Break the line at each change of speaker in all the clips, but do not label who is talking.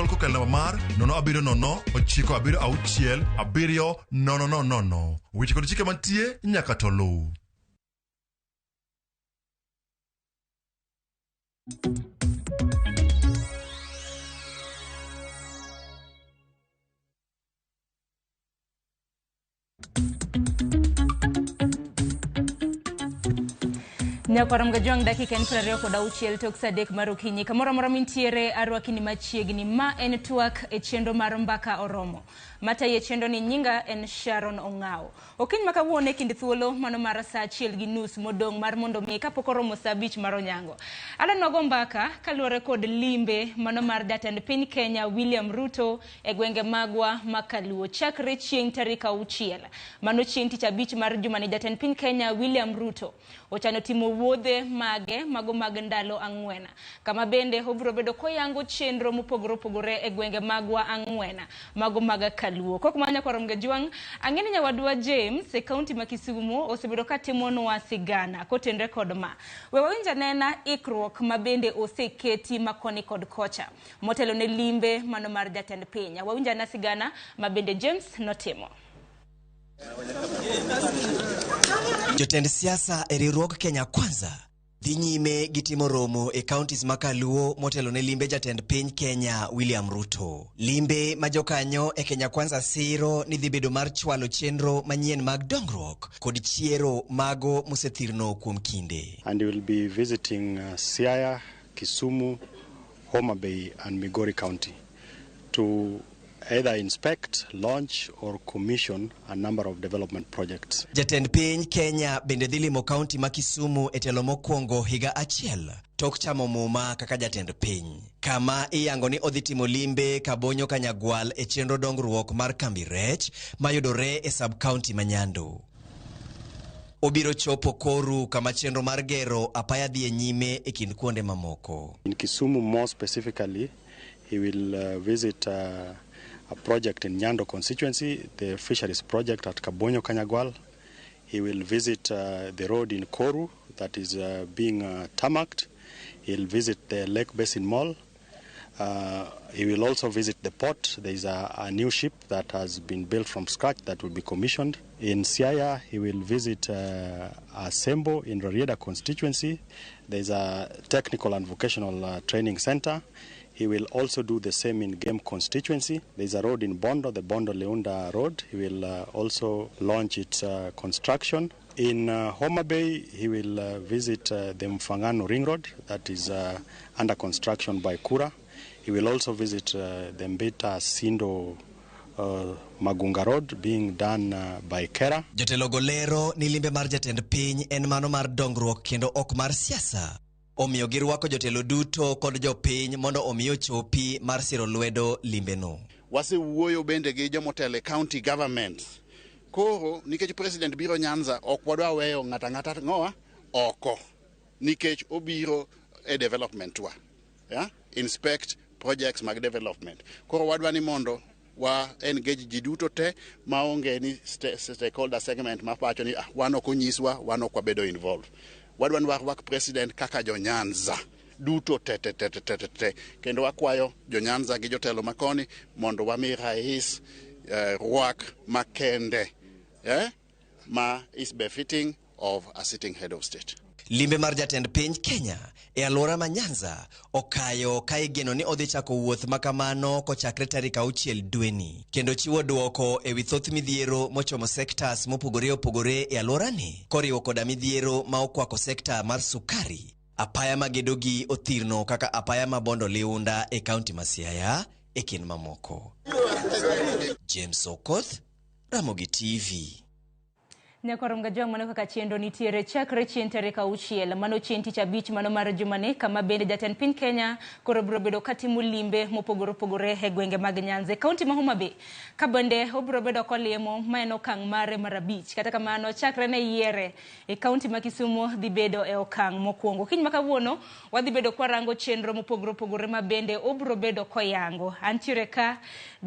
call kokalo namba mar 070 976 7000. Weche kod chike mantie nyaka to luw.
Nyakwar Mgajwang' dakika en 26 tok saa 3 mar okinyi. Kamoro amora mintiere arwaki ni machiegni. Ma en twak e chenro mar Mbaka Oromo. Matayi e chenro ni nyinga en Sharon Ong'awo. Okinyi ma kawuono e kind thuolo mano mar saa 1:30 modong' mar mondo mi kapok oromo saa 5 mar onyango. Adwa wago mbaka kaluwore kod limbe mano mar jatend piny Kenya William Ruto e gwenge magwa ma Kaluo. Chakre chieng' tarik 6 mano chieng' tich abich mar jumani jatend piny Kenya William Ruto ochano timo wuodhe mage mago mag ndalo 4 kama bende obiro bedo koyango chenro mopogore opogore e gwenge magwa 4 mago mag Kaluo. Kok mano nyakwar Mgajwang', ang'e ni nyawadwa James e kaunti ma Kisumu osebedo katimonwa sigana kotenre kod ma. We wawinj anena ikruok ma bende oseketi makoni kod kocha motelo ne limbe mano mar jatend piny. Wawinj anena sigana ma bende James notimo.
Jotend siasa e riwruog Kenya Kwanza dhi nyime gi timo romo e counties ma Kaluo motelo ne limbe jatend piny Kenya William Ruto. Limbe ma jokanyo e Kenya Kwanza siro ni dhi bedo mar chwalo chenro manyien mag dongruok kod chiero mago mosethirno kuom kinde.
And he will be visiting Siaya, Kisumu, Homa Bay and Migori County to either inspect, launch or commission a number of development projects.
Jatend piny Kenya bende dhi limo kaunti ma Kisumu e telo mokwongo higa achiel tok chamo muma kaka jatend piny, kama iyango ni odhi timo limbe Kabonyo Kanyagwal e chenro dongruok mar kambi rech mayudore e sub-county ma Nyando. Obiro chopo Koru kama chenro mar gero apaya dhi e nyime e kind kuonde mamoko.
In Kisumu more specifically, he will visit a project in Nyando constituency, the fisheries project at Kabonyo Kanyagwal. He will visit the road in Koru that is being tarmacked. He'll visit the Lake Basin Mall. He will also visit the port. There is a new ship that has been built from scratch that will be commissioned. In Siaya, he will visit Asembo in Rarieda constituency. There is a technical and vocational training center. He will also do the same in Game constituency. There is a road in Bondo, the Bondo-Leunda Road. He will also launch its construction. In Homa Bay, he will visit the Mfangano Ring Road that is under construction by Kura. He will also visit the Mbita Sindo Magunga Road being done by Kera.
Jotelo go lero ni limbe mar jatend piny en mano mar dongruok kendo ok mar siasa. Omiyo girwako jotelo duto kod jopiny mondo omi ochopi mar siro lwedo limbeno.
Wasewuoyo bende gi jomotelo e county governments. Koro nikech president biro Nyanza ok wadwa weyo ng'ata ng'ata ng'owa oko nikech obiro e development wa. Yeah? Inspect projects mag development. Koro wadwa ni mondo wa engage ji duto te maonge ni stakeholder segment mapacho ni wan ok onyiswa, wan ok wabedo involved. Wadwa ni warwak president kaka jo Nyanza duto te te te te te te kendo wakwayo jo Nyanza gi jotelo makoni mondo wami rais rwak makende ma is befitting of a sitting head of state.
Limbe mar jatend piny Kenya e alwora ma Nyanza okayo ka igeno ni odhi chako wuoth makamano kochakre tarik 6 dweni kendo chiwo dwoko ewi thoth midhiero mochomo sectors mopogore opogore e alworani koriwo koda midhiero ma okwako sekta mar sukari, apaya magedo gi othirno kaka apaya ma Bondo Liunda e kaunti ma Siaya e kind mamoko. James Okoth, Ramogi TV.
Nyakwar Mgajwang' mano kaka chenro nitiere chakre chieng' tarik 6 mano chieng' tich abich mano mar jumani kama bende jatend piny Kenya koro biro bedo katimo limbe mopogore opogore e gwenge mag Nyanza e kaunti ma Homa Bay ka bende obiro bedo kolimo ma en okang' mare mar 5. Kata kamano chakre ne yiere e kaunti ma Kisumu dhi bedo e okang' mokwongo. Kiny ma kawuono wadhi bedo kwarango chenro mopogore opogore ma bende obiro bedo koyango. Antiere ka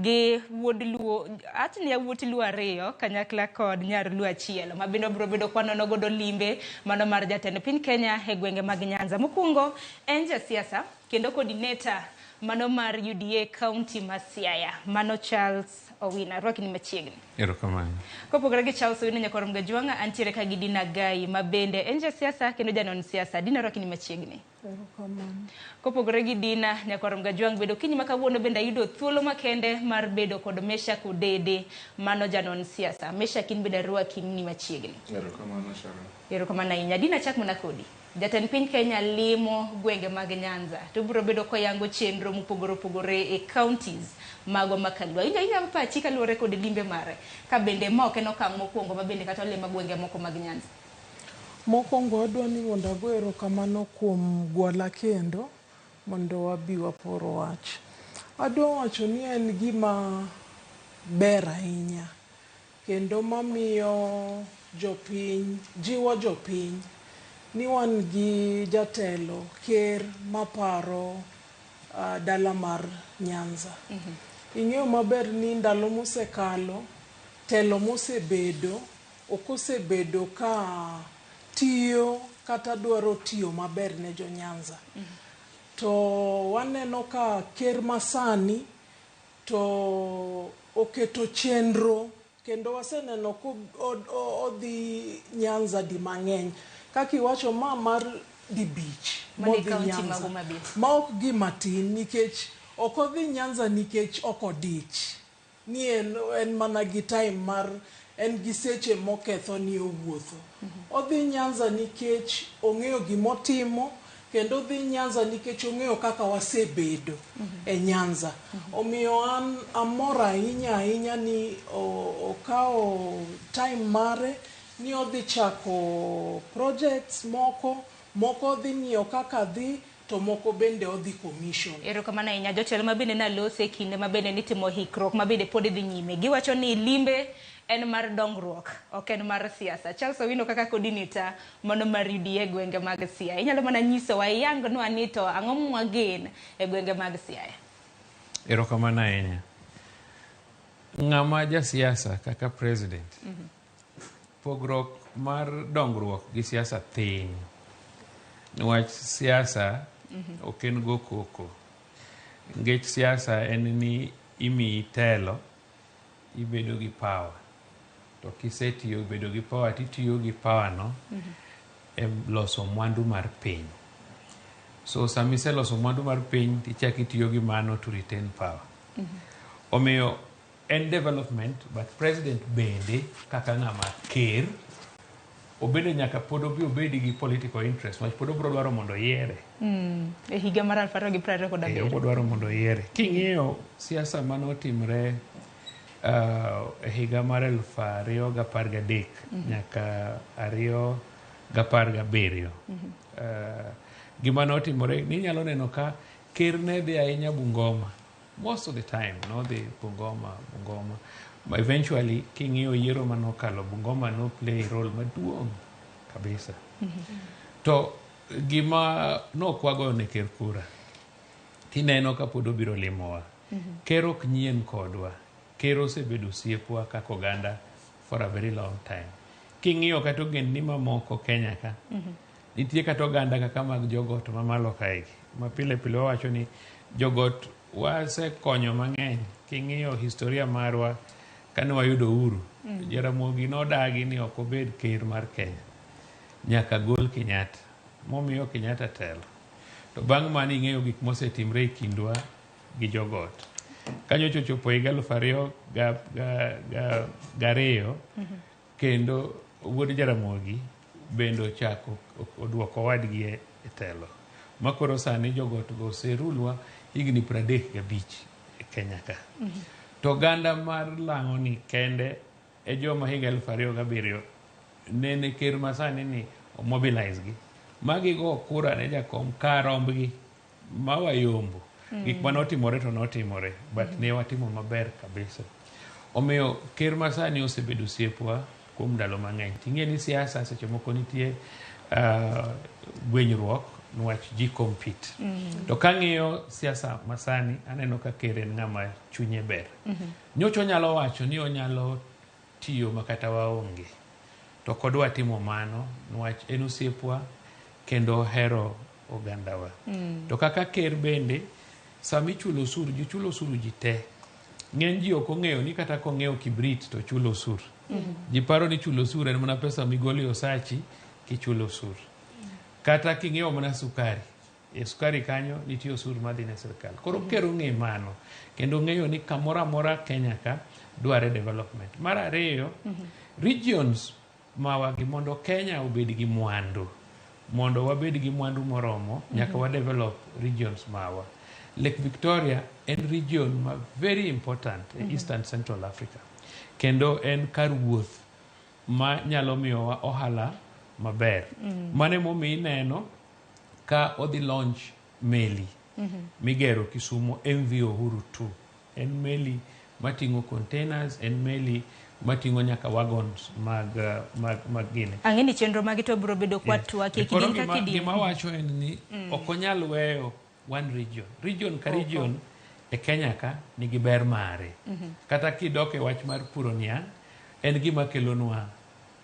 gi wuod Luo, achni yawuot Luo 2 kanyakla kod nyar Luo 1 ma bende obiro bedo kwanono godo limbe mano mar jatend piny Kenya e gwenge mag Nyanza. Mokwongo en jasiasa kendo coordinator mano mar UDA County ma Siaya, mano Charles Owino. Arwaki ni machiegni.
Erokamano.
Kopogore gi Charles Owino nyakwar Mgajwang'a, antiere ka gi Dina Gai ma bende en jasiasa kendo janon siasa. Dina, arwaki ni machiegni.
Erokamano.
Kopogore gi Dina nyakwar Mgajwang', bedo kinyi ma kawuono bende ayudo thuolo makende mar bedo kod Meshack Odede, mano janon siasa. Meshack, in bende arwaki ni machiegni.
Erokamano, Sharon.
Erokamano ahinya. Dina, chak mana kodi. Jatend piny Kenya limo gwenge mag Nyanza to biro bedo koyango chenro mopogore opogore e counties magwa ma Kalua. Inya pachi kaluwore kod limbe mare ka bende ma ok en okang' mokwongo ma bende kata olimo gwenge moko mag Nyanza.
Mokwongo adwa ni mondo ago erokamano kuom gwala kendo mondo wabi wapor wach. Adwa wacho ni en gima ber ahinya kendo mamiyo jopiny, jiwo jopiny ni wan gi jatelo ker maparo dala mar Nyanza. Ing'eyo maber ni ndalo mosekalo, telo mosebedo ok osebedo ka tiyo kata dwaro tiyo maber ne jo Nyanza. To waneno ka ker masani to oketo chenro kendo waseneno ko odhi Nyanza di mang'eny. Kaka iwacho ma mar dibich
Mane
modhi
county
Nyanza.
mago mabi.
Ma ok gima tin nikech ok odhi Nyanza nikech ok odich. Ni en mana gi time mar en gi seche moketho ni owuotho. Odhi Nyanza nikech ong'eyo gimotimo kendo odhi Nyanza nikech ong'eyo kaka wasebedo e Nyanza. Omiyo an amor ahinya ahinya ni okawo time mare ni odhi chako projects moko, moko odhi ng'iyo kaka dhi to moko bende odhi commission.
Erokamano ahinya. Jotelo ma bende nalose e kinde ma bende nitimo hikruok ma bende pod dhi nyime. Giwacho ni limbe en mar dongruok, ok en mar siasa. Charles Owino kaka coordinator mano mar UDA e gwenge mag Siaya. Inyalo mana nyisowa, iyangnwa ni to ang'o mwagen e gwenge mag Siaya?
Erokamano ahinya. Ng'ama jasiasa kaka president, pogruok mar dongruok gi siasa thin. Niwach siasa ok en go koko. Nikech siasa en ni imiyi telo, ibedo gi power. To kisetiyo bedo gi power titiyo gi power no e loso mwandu mar piny. So sama iseloso mwandu mar piny tichako itiyo gi mano to retain power. Omiyo en development, but president bende kaka ng'ama ker obende nyaka pod obi obed gi political interest wach pod obiro dwaro mondo oyiere.
E higa mar 2027.
Obiro dwaro mondo oyiere. King'iyo siasa manotimre e higa mar 2013 nyaka 2017. Gima notimore ninyalo neno ka ker ne dhi ahinya Bungoma. Most of the time nodhi Bungoma, Bungoma. But eventually king'iyo yiero manokalo Bungoma no play role maduong' kabisa. To gima nokwagoyo ne ker kura, tineno ka pod obiro limowa. Ker ok nyien kodwa. Ker osebedo osiepwa kaka oganda for a very long time. King'iyo kata ogendni mamoko Kenya ka, nitie kata oganda kaka mag jogot mamalo kaegi, ma pile pile wawacho ni jogot wasekonyo mang'eny. King'iyo historia marwa kane wayudo uhuru, Jaramogi nodagi ni ok obed ker mar Kenya. Nyaka gol Kenyatta. Momiyo Kenyatta telo. To bang' mano ing'eyo gik mosetimre e kindwa gi jogot. Kanyocha ochopo higa 2002, kendo wuod Jaramogi bende ochako oduoko owadgi e telo. Ma koro sani jogot go oserulwa higni 35 e Kenya ka. To oganda mar lang'o ni kende e joma higa 2007 nene ker masani ni omobilize gi. Ma gigo kura ne jakom karombgi ma wayombo. Gik manotimore to notimore, but ne watimo maber kabisa. Omiyo ker masani osebedo osiepwa kuom ndalo mang'eny. Ting'e ni siasa seche moko nitie gwenyruok niwach ji compete. To kang'iyo siasa masani, aneno ka ker en ng'ama chunye ber. Nyocha onyalo wacho ni onyalo tiyo makata waonge. To ok odwa timo mano niwach en osiepwa kendo ohero ogandawa. To kaka ker bende Sama ichulo osuru, ji chulo osuru ji te. Ng'eny ji ok ong'eyo ni kata kong'iewo kibrit to chulo osuru. Ji paro ni chulo osuru en mana pesa migolo e osachi kichulo osuru. Kata king'iewo mana sukari, e sukari kanyo nitie osuru madhi ne sirkal. Koro ker ong'e mano kendo ng'eyo ni kamoro amora Kenya ka dware development. Mar ariyo, regions mawagi mondo Kenya obed gi mwandu, mondo wabed gi mwandu moromo, nyaka wa develop regions mawa. Lake Victoria en region ma very important e Eastern Central Africa. Kendo en kar wuoth ma nyalo miyowa ohala maber. Mano emomiyo ineno ka odhi launch meli migero Kisumu MV Uhuru 2. En meli mating'o containers, en meli mating'o nyaka wagons mag gine.
Ang'e ni chenro magi to biro bedo kwa twak e
Koro
kidieny ka kidieny.
Gima wacho en ni ok onyal weyo one region. Region ka region e Kenya ka nigi ber mare. Kata kidok e wach mar puro niang', en gima kelonwa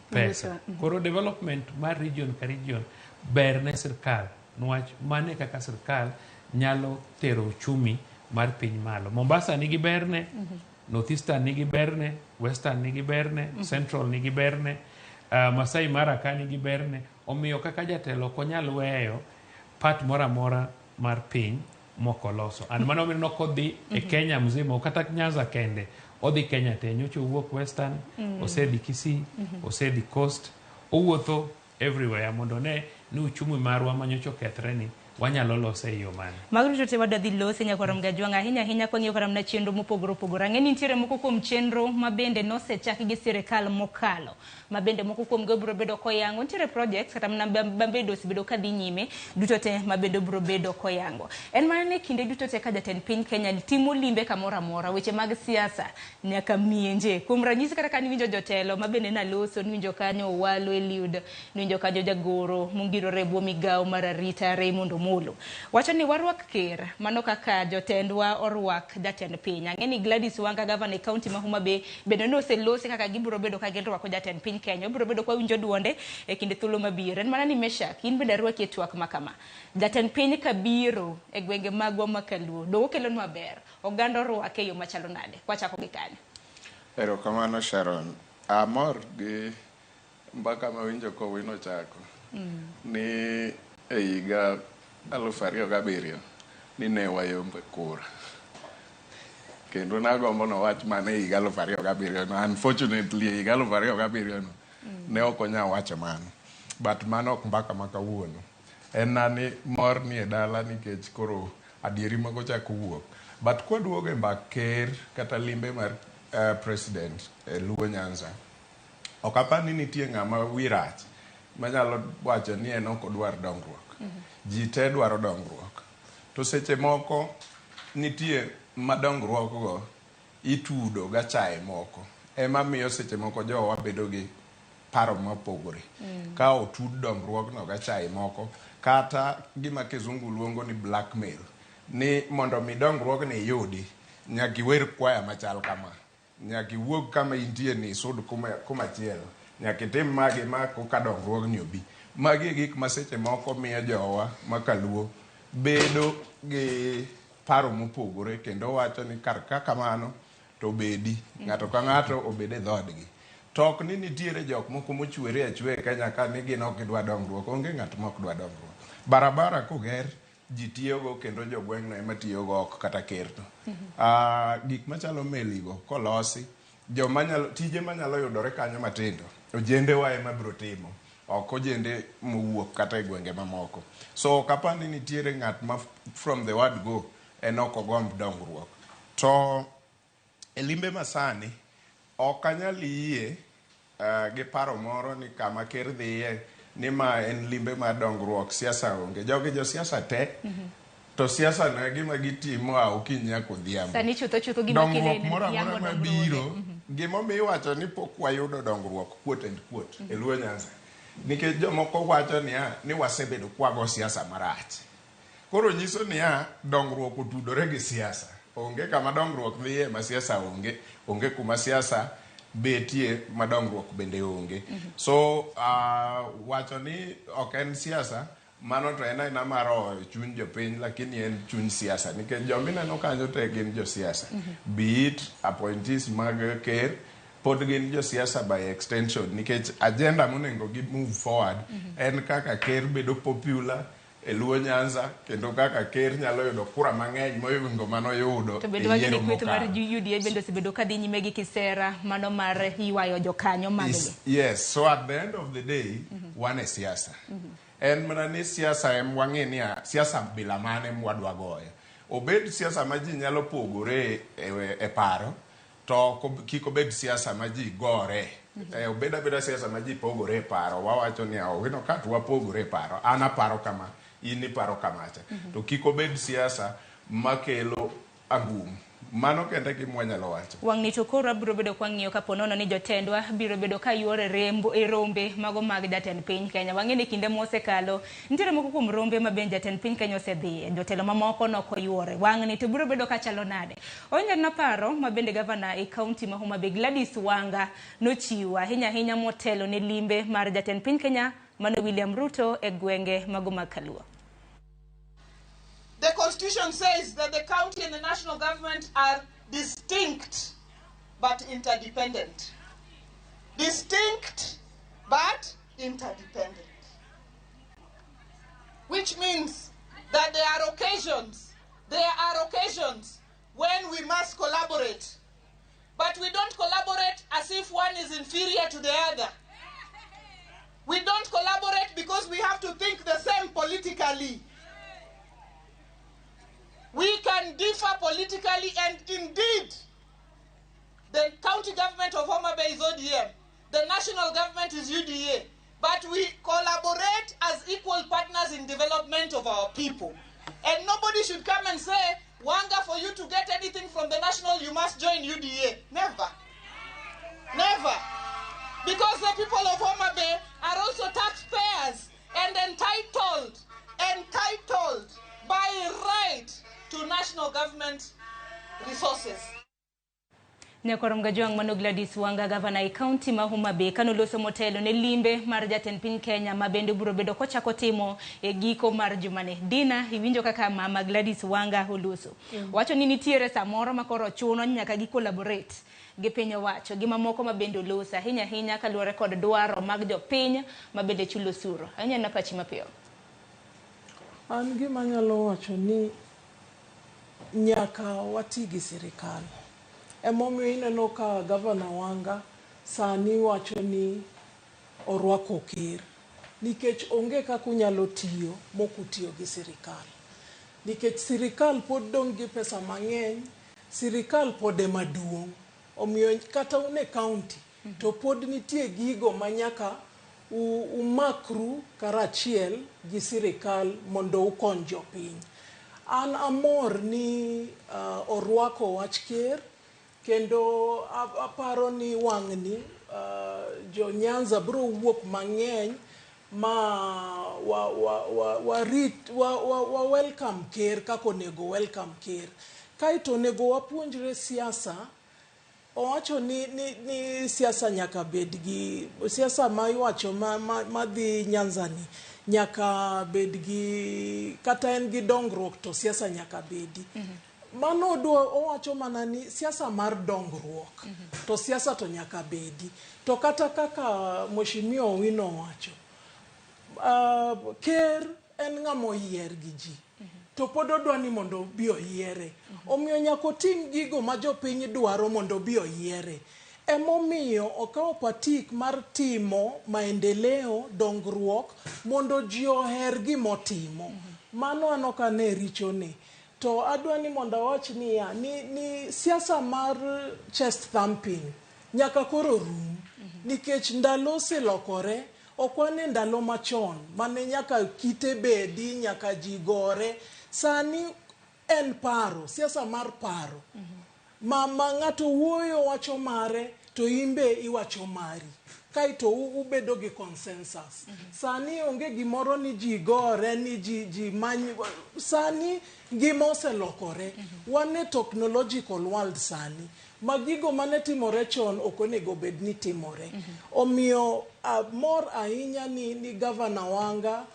pesa. Koro development mar region ka region ber ne sirkal, niwach mano e kaka sirkal nyalo tero uchumi mar piny malo. Mombasa nigi berne, North Eastern nigi berne, Western nigi berne, Central nigi berne, Masai Mara ka nigi berne. Omiyo kaka jatelo ok onyal weyo part moro amora mar piny mok oloso. And mano omiyo kodhi e Kenya mzima, ok kata Nyanza kende, odhi Kenya te. Nyocha owuok Western, osedhi Kisii, osedhi Coast, owuotho everywhere mondo one ni uchumi marwa manyocha okethre ni wanyalo lose e yo mane.
Mago duto te wadwa dhi lose nyakwar Mgajwang' ahinya ahinya kwang'iyo kata mana chenro mopogore opogore. Ang'e ni nitiere moko kuom chenro ma bende nosechak gi sirikal mokalo ma bende moko kuom gi biro bedo koyango. Nitiere projects kata mana ma bende osebedo ka dhi nyime duto te ma bende biro bedo koyango. En mana ni kinde duto te ka jatend piny Kenya timo limbe kamoro amora, weche mag siasa nyaka mienje. Kuom ranyisi kata ka niwinjo jotelo ma bende naloso, niwinjo kanyo Owalo Eliud, niwinjo kanyo jagoro mongirore e bwo migawo mar arita Raymond Omolo. Wacho ni warwak ker mano kaka jotendwa orwak jatend piny. Ang'e ni Gladys Wanga gavana e kaunti ma Homa Bay bende noselose kaka gibiro bedo ka girwako jatend piny Kenya. Obiro bedo kwa winjo duonde e kinde thuolo mabiro. En mana ni Meshak, in bende arwaki e twak ma kama. Jatend piny kabiro e gwenge magwa ma Kaluo, dong okelonwa ber. Oganda orwake e yo machalo nade? Kwachako gi kanyo.
Erokamano Sharon. Amor gi mbaka mawinjo kowino chako ni e higa 2007 ni ne wayombe kura. Kendo nagombo nowach mana e higa 2007 no. Unfortunately e higa 2007 no ne ok onyal wacho mano. But mano ok mbaka ma kawuono. En na ni mor ni e dala nikech koro adieri mago chako wuok. But kwaduogo e mbak ker kata limbe mar president e Luo Nyanza, ok apar ni nitie ng'ama wi rach manyalo wacho ni en ok odwar dongruok. Ji te dwaro dongruok. To seche moko nitie ma dongruok go itudo gachaye moko. Ema miyo seche moko jowa bedo gi paro mopogore. Ka otud dongruogno gachaye moko, kata gima kizungu luongo ni blackmail, ni mondo mi dongruogni iyudi, nyaka iwer kwaya machal kama. Nyaka iwuog kama intie ni isud kuma chielo. Nyaka itim ma gi ma koka dongruogni obi. Magi e gik ma seche moko miyo jowa ma kaluo bedo gi paro mopogore kendo wacho ni kar ka kamano to obedi. Ng'ato ka ng'ato obed e dhoodgi. To ok ni nitiere jok moko mochwere achweya e Kenya ka ni gin ok gidwa dongruok. Onge ng'at ma ok dwa dongruok. Barabara koger, ji tiyogo kendo jogweng'no ema tiyogo ok kata ker to. Gik machalo meligo kolosi, joma nyalo, tije manyalo yudore kanyo matindo, ojendewa ema biro timo. Ok ojende mowuok kata e gwenge mamoko. So ok apar ni nitiere ng'at ma from the word go en ok ogomb dongruok. To e limbe masani, ok anyal yie gi paro moro ni kama ker dhiye ni ma en limbe mar dongruok, siasa onge. Jogi josiasa te, to siasa no e gima gitimo a okinyi nyaka odhiambo.
Sani chutho chutho gima
Dongruok
kele
moro amora
yango
mabiro,
dongruoge.
gimomiyo iwacho ni pok wayudo dongruok quote and quote e Luo Nyanza. Nikech jomoko wacho niya ni wasebedo kwago siasa marach. Koro nyiso niya dongruok otudore gi siasa. Onge kama dongruok dhiye ma siasa onge, onge kuma siasa betie ma dongruok bende onge. So wacho ni ok en siasa Mano to en aena mar oyo chuny jopiny, lakini en chuny siasa nikech jomineno kanyo te gin josiasa. Be it appointees mag ker, pod gin josiasa by extension nikech agenda monego gi move forward en kaka ker bedo popular e Luo Nyanza kendo kaka ker nyalo yudo kura mang'eny mohingo manoyudo
To
e
bende wang'e ni
yiero
kweth mar
mokalo.
UDA bende osebedo ka dhi nyime gi kisera mano mar ywayo jokanyo maggi.
Yes, so at the end of the day, wan e siasa. En mana ni siasa em wang'e niya, siasa bila mane mwadwa goyo. Obed siasa ma ji nyalo pogore e paro, to kik obed siasa ma ji gore. Obed abeda siasa ma ji pogore e paro. Wawacho niya, Owino ka to wapogore e paro. An aparo kama, in iparo kamacha. To kik obed siasa makelo angum. Mano kende gima wanyalo wacho.
Wang'ni to koro abiro bedo kwang'iyo kapo nono ni jotendwa biro bedo ka yuore e rombe mago mag jatend piny Kenya. Wang'e ni kinde mosekalo nitiere moko kuom rombe ma bende jatend piny Kenya osedhiye, jotelo mamoko nokoyuore. Wang'ni to biro bedo ka chalo nade? Onyalo paro ma bende gavana e kaunti ma Homa Bay Gladys Wanga nochiwo ahinya ahinya motelo ne limbe mar jatend piny Kenya mano William Ruto e gwenge mago mag Kaluo.
The Constitution says that the county and the national government are distinct but interdependent. Distinct but interdependent. Which means that there are occasions when we must collaborate. But we don't collaborate as if one is inferior to the other. We don't collaborate because we have to think the same politically. We can differ politically, and indeed, the county government of Homa Bay is ODM, the national government is UDA, but we collaborate as equal partners in development of our people. And nobody should come and say, Wanga, for you to get anything from the national, you must join UDA. Never. Never. Because the people of Homa Bay are also taxpayers and entitled by right to national government resources.
Nyakwar Mgajwang' mano Gladys Wanga, gavana e kaunti ma Homa Bay, kanoloso motelo ne limbe mar jatend piny Kenya ma bende biro bedo kochako timo e giko mar jumani. Dina, iwinjo kaka mama Gladys Wanga oloso. Wacho ni nitiere samoro ma koro chuno nyaka gi collaborate gi piny owacho gi mamoko ma bende oloso ahinya ahinya kaluwore kod dwaro mag jopiny ma bende chulo osuru. Ahinya na pachi mapiyo.
An gima anyalo wacho ni nyaka wati gi sirikal. Emomiyo ineno ka gavana Wanga sani wacho ni orwako ker. Nikech onge kaka unyalo tiyo mok utiyo gi sirikal. Nikech sirikal pod dong' gi pesa mang'eny, sirikal pod ema duong'. Omiyo kata un e county to pod nitie gigo ma nyaka umakru karachiel gi sirikal mondo ukony jopiny. An amor ni orwako wach ker kendo aparo ni wang'ni jo Nyanza biro wuok mang'eny ma wa welcome ker kaka onego welcome ker. Kaeto onego wapuonjre siasa. Owacho ni siasa nyaka bed gi siasa ma iwacho madhi Nyanza ni nyaka bed gi kata en gi dongruok to siasa nyaka bedi. Mano owacho mana ni siasa mar dongruok to siasa to nyaka bedi. To kata kaka Mheshimiwa Owino owacho, ker en ng'ama oyier gi ji. To pod odwa ni mondo obi oyiere. Omiyo nyaka otim gigo ma jopiny dwaro mondo obi oyiere. Emomiyo okawo patik mar timo maendeleo, dongruok, mondo ji oher gimotimo. Mano an ok ane richone. To adwa ni mondo awach niya, ni siasa mar chest thumping nyaka koro rum. Nikech ndalo oselokore, ok wan e ndalo machon mane nyaka kite bedi, nyaka ji gore. Sani en paro, siasa mar paro. Ma ng'ato wuoyo wacho mare, to in be iwacho mari. Kaeto ubedo gi consensus. Sani onge gimoro ni ji gore, ni ji many... Sani ngima oselokore. Wan e technological world sani. Ma gigo mane timore chon ok onego bed ni timore. Omiyo mor ahinya ni Gavana Wanga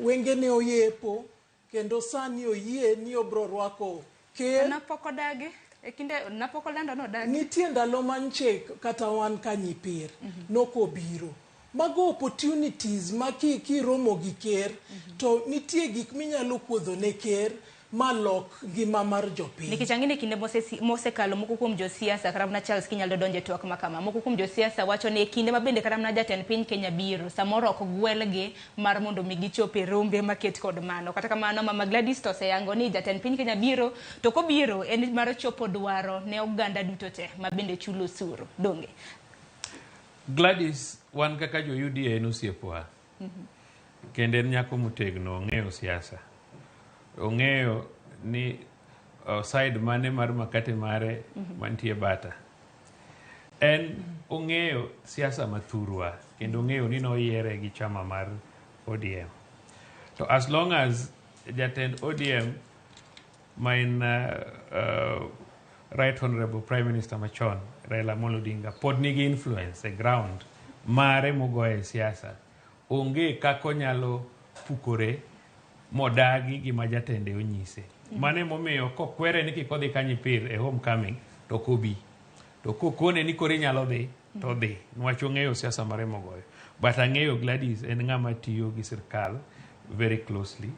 Wengene oyepo kendo sani oyie ni obro rwako ker.
Napok odagi e kinde napok olando ni odagi.
Nitie ndalo manche kata wan ka nyipir nokobiro. Mago opportunities ma kiromo gi ker to nitie gik minyalo kuodho ne ker malok ngima mar jopiny.
Nikech ang'e ni kinde mosekalo moko kuom josiasa kata mana Charles kinyalo donjo e twak makama moko kuom josiasa wacho ni e kinde ma bende kata mana jatend piny Kenya biro samoro ok gwelgi mar mondo mi gichop e rombe maket kod mano. Kata kamano Mama Gladys to oseyango ni jatend piny Kenya biro to kobiro en mar chopo dwaro ne oganda duto te ma bende chulo osuru. Donge?
Gladys, wan kaka jo UDA en osiepwa. Kendo en nyako motegno, ong'eyo siasa. Ong'eyo ni side mane mar makate mare mantie bata. En ong'eyo siasa mathurwa kendo ong'eyo ni noyiere gi chama mar ODM. To as long as jatend ODM ma en Right Honorable Prime Minister machon Raila Amolo Odinga pod nigi influence e ground mare mogoye e siasa, onge kaka onyalo pukore modagi gima jatende onyise. Mano emomiyo kokwere ni kik odhi Kanyipir e homecoming to ok obi. To kokone ni koro inyalo dhi to odhi. Niwach ong'eyo siasa mare mogoyo. But ang'eyo Gladys en ng'ama tiyo gi sirkal very closely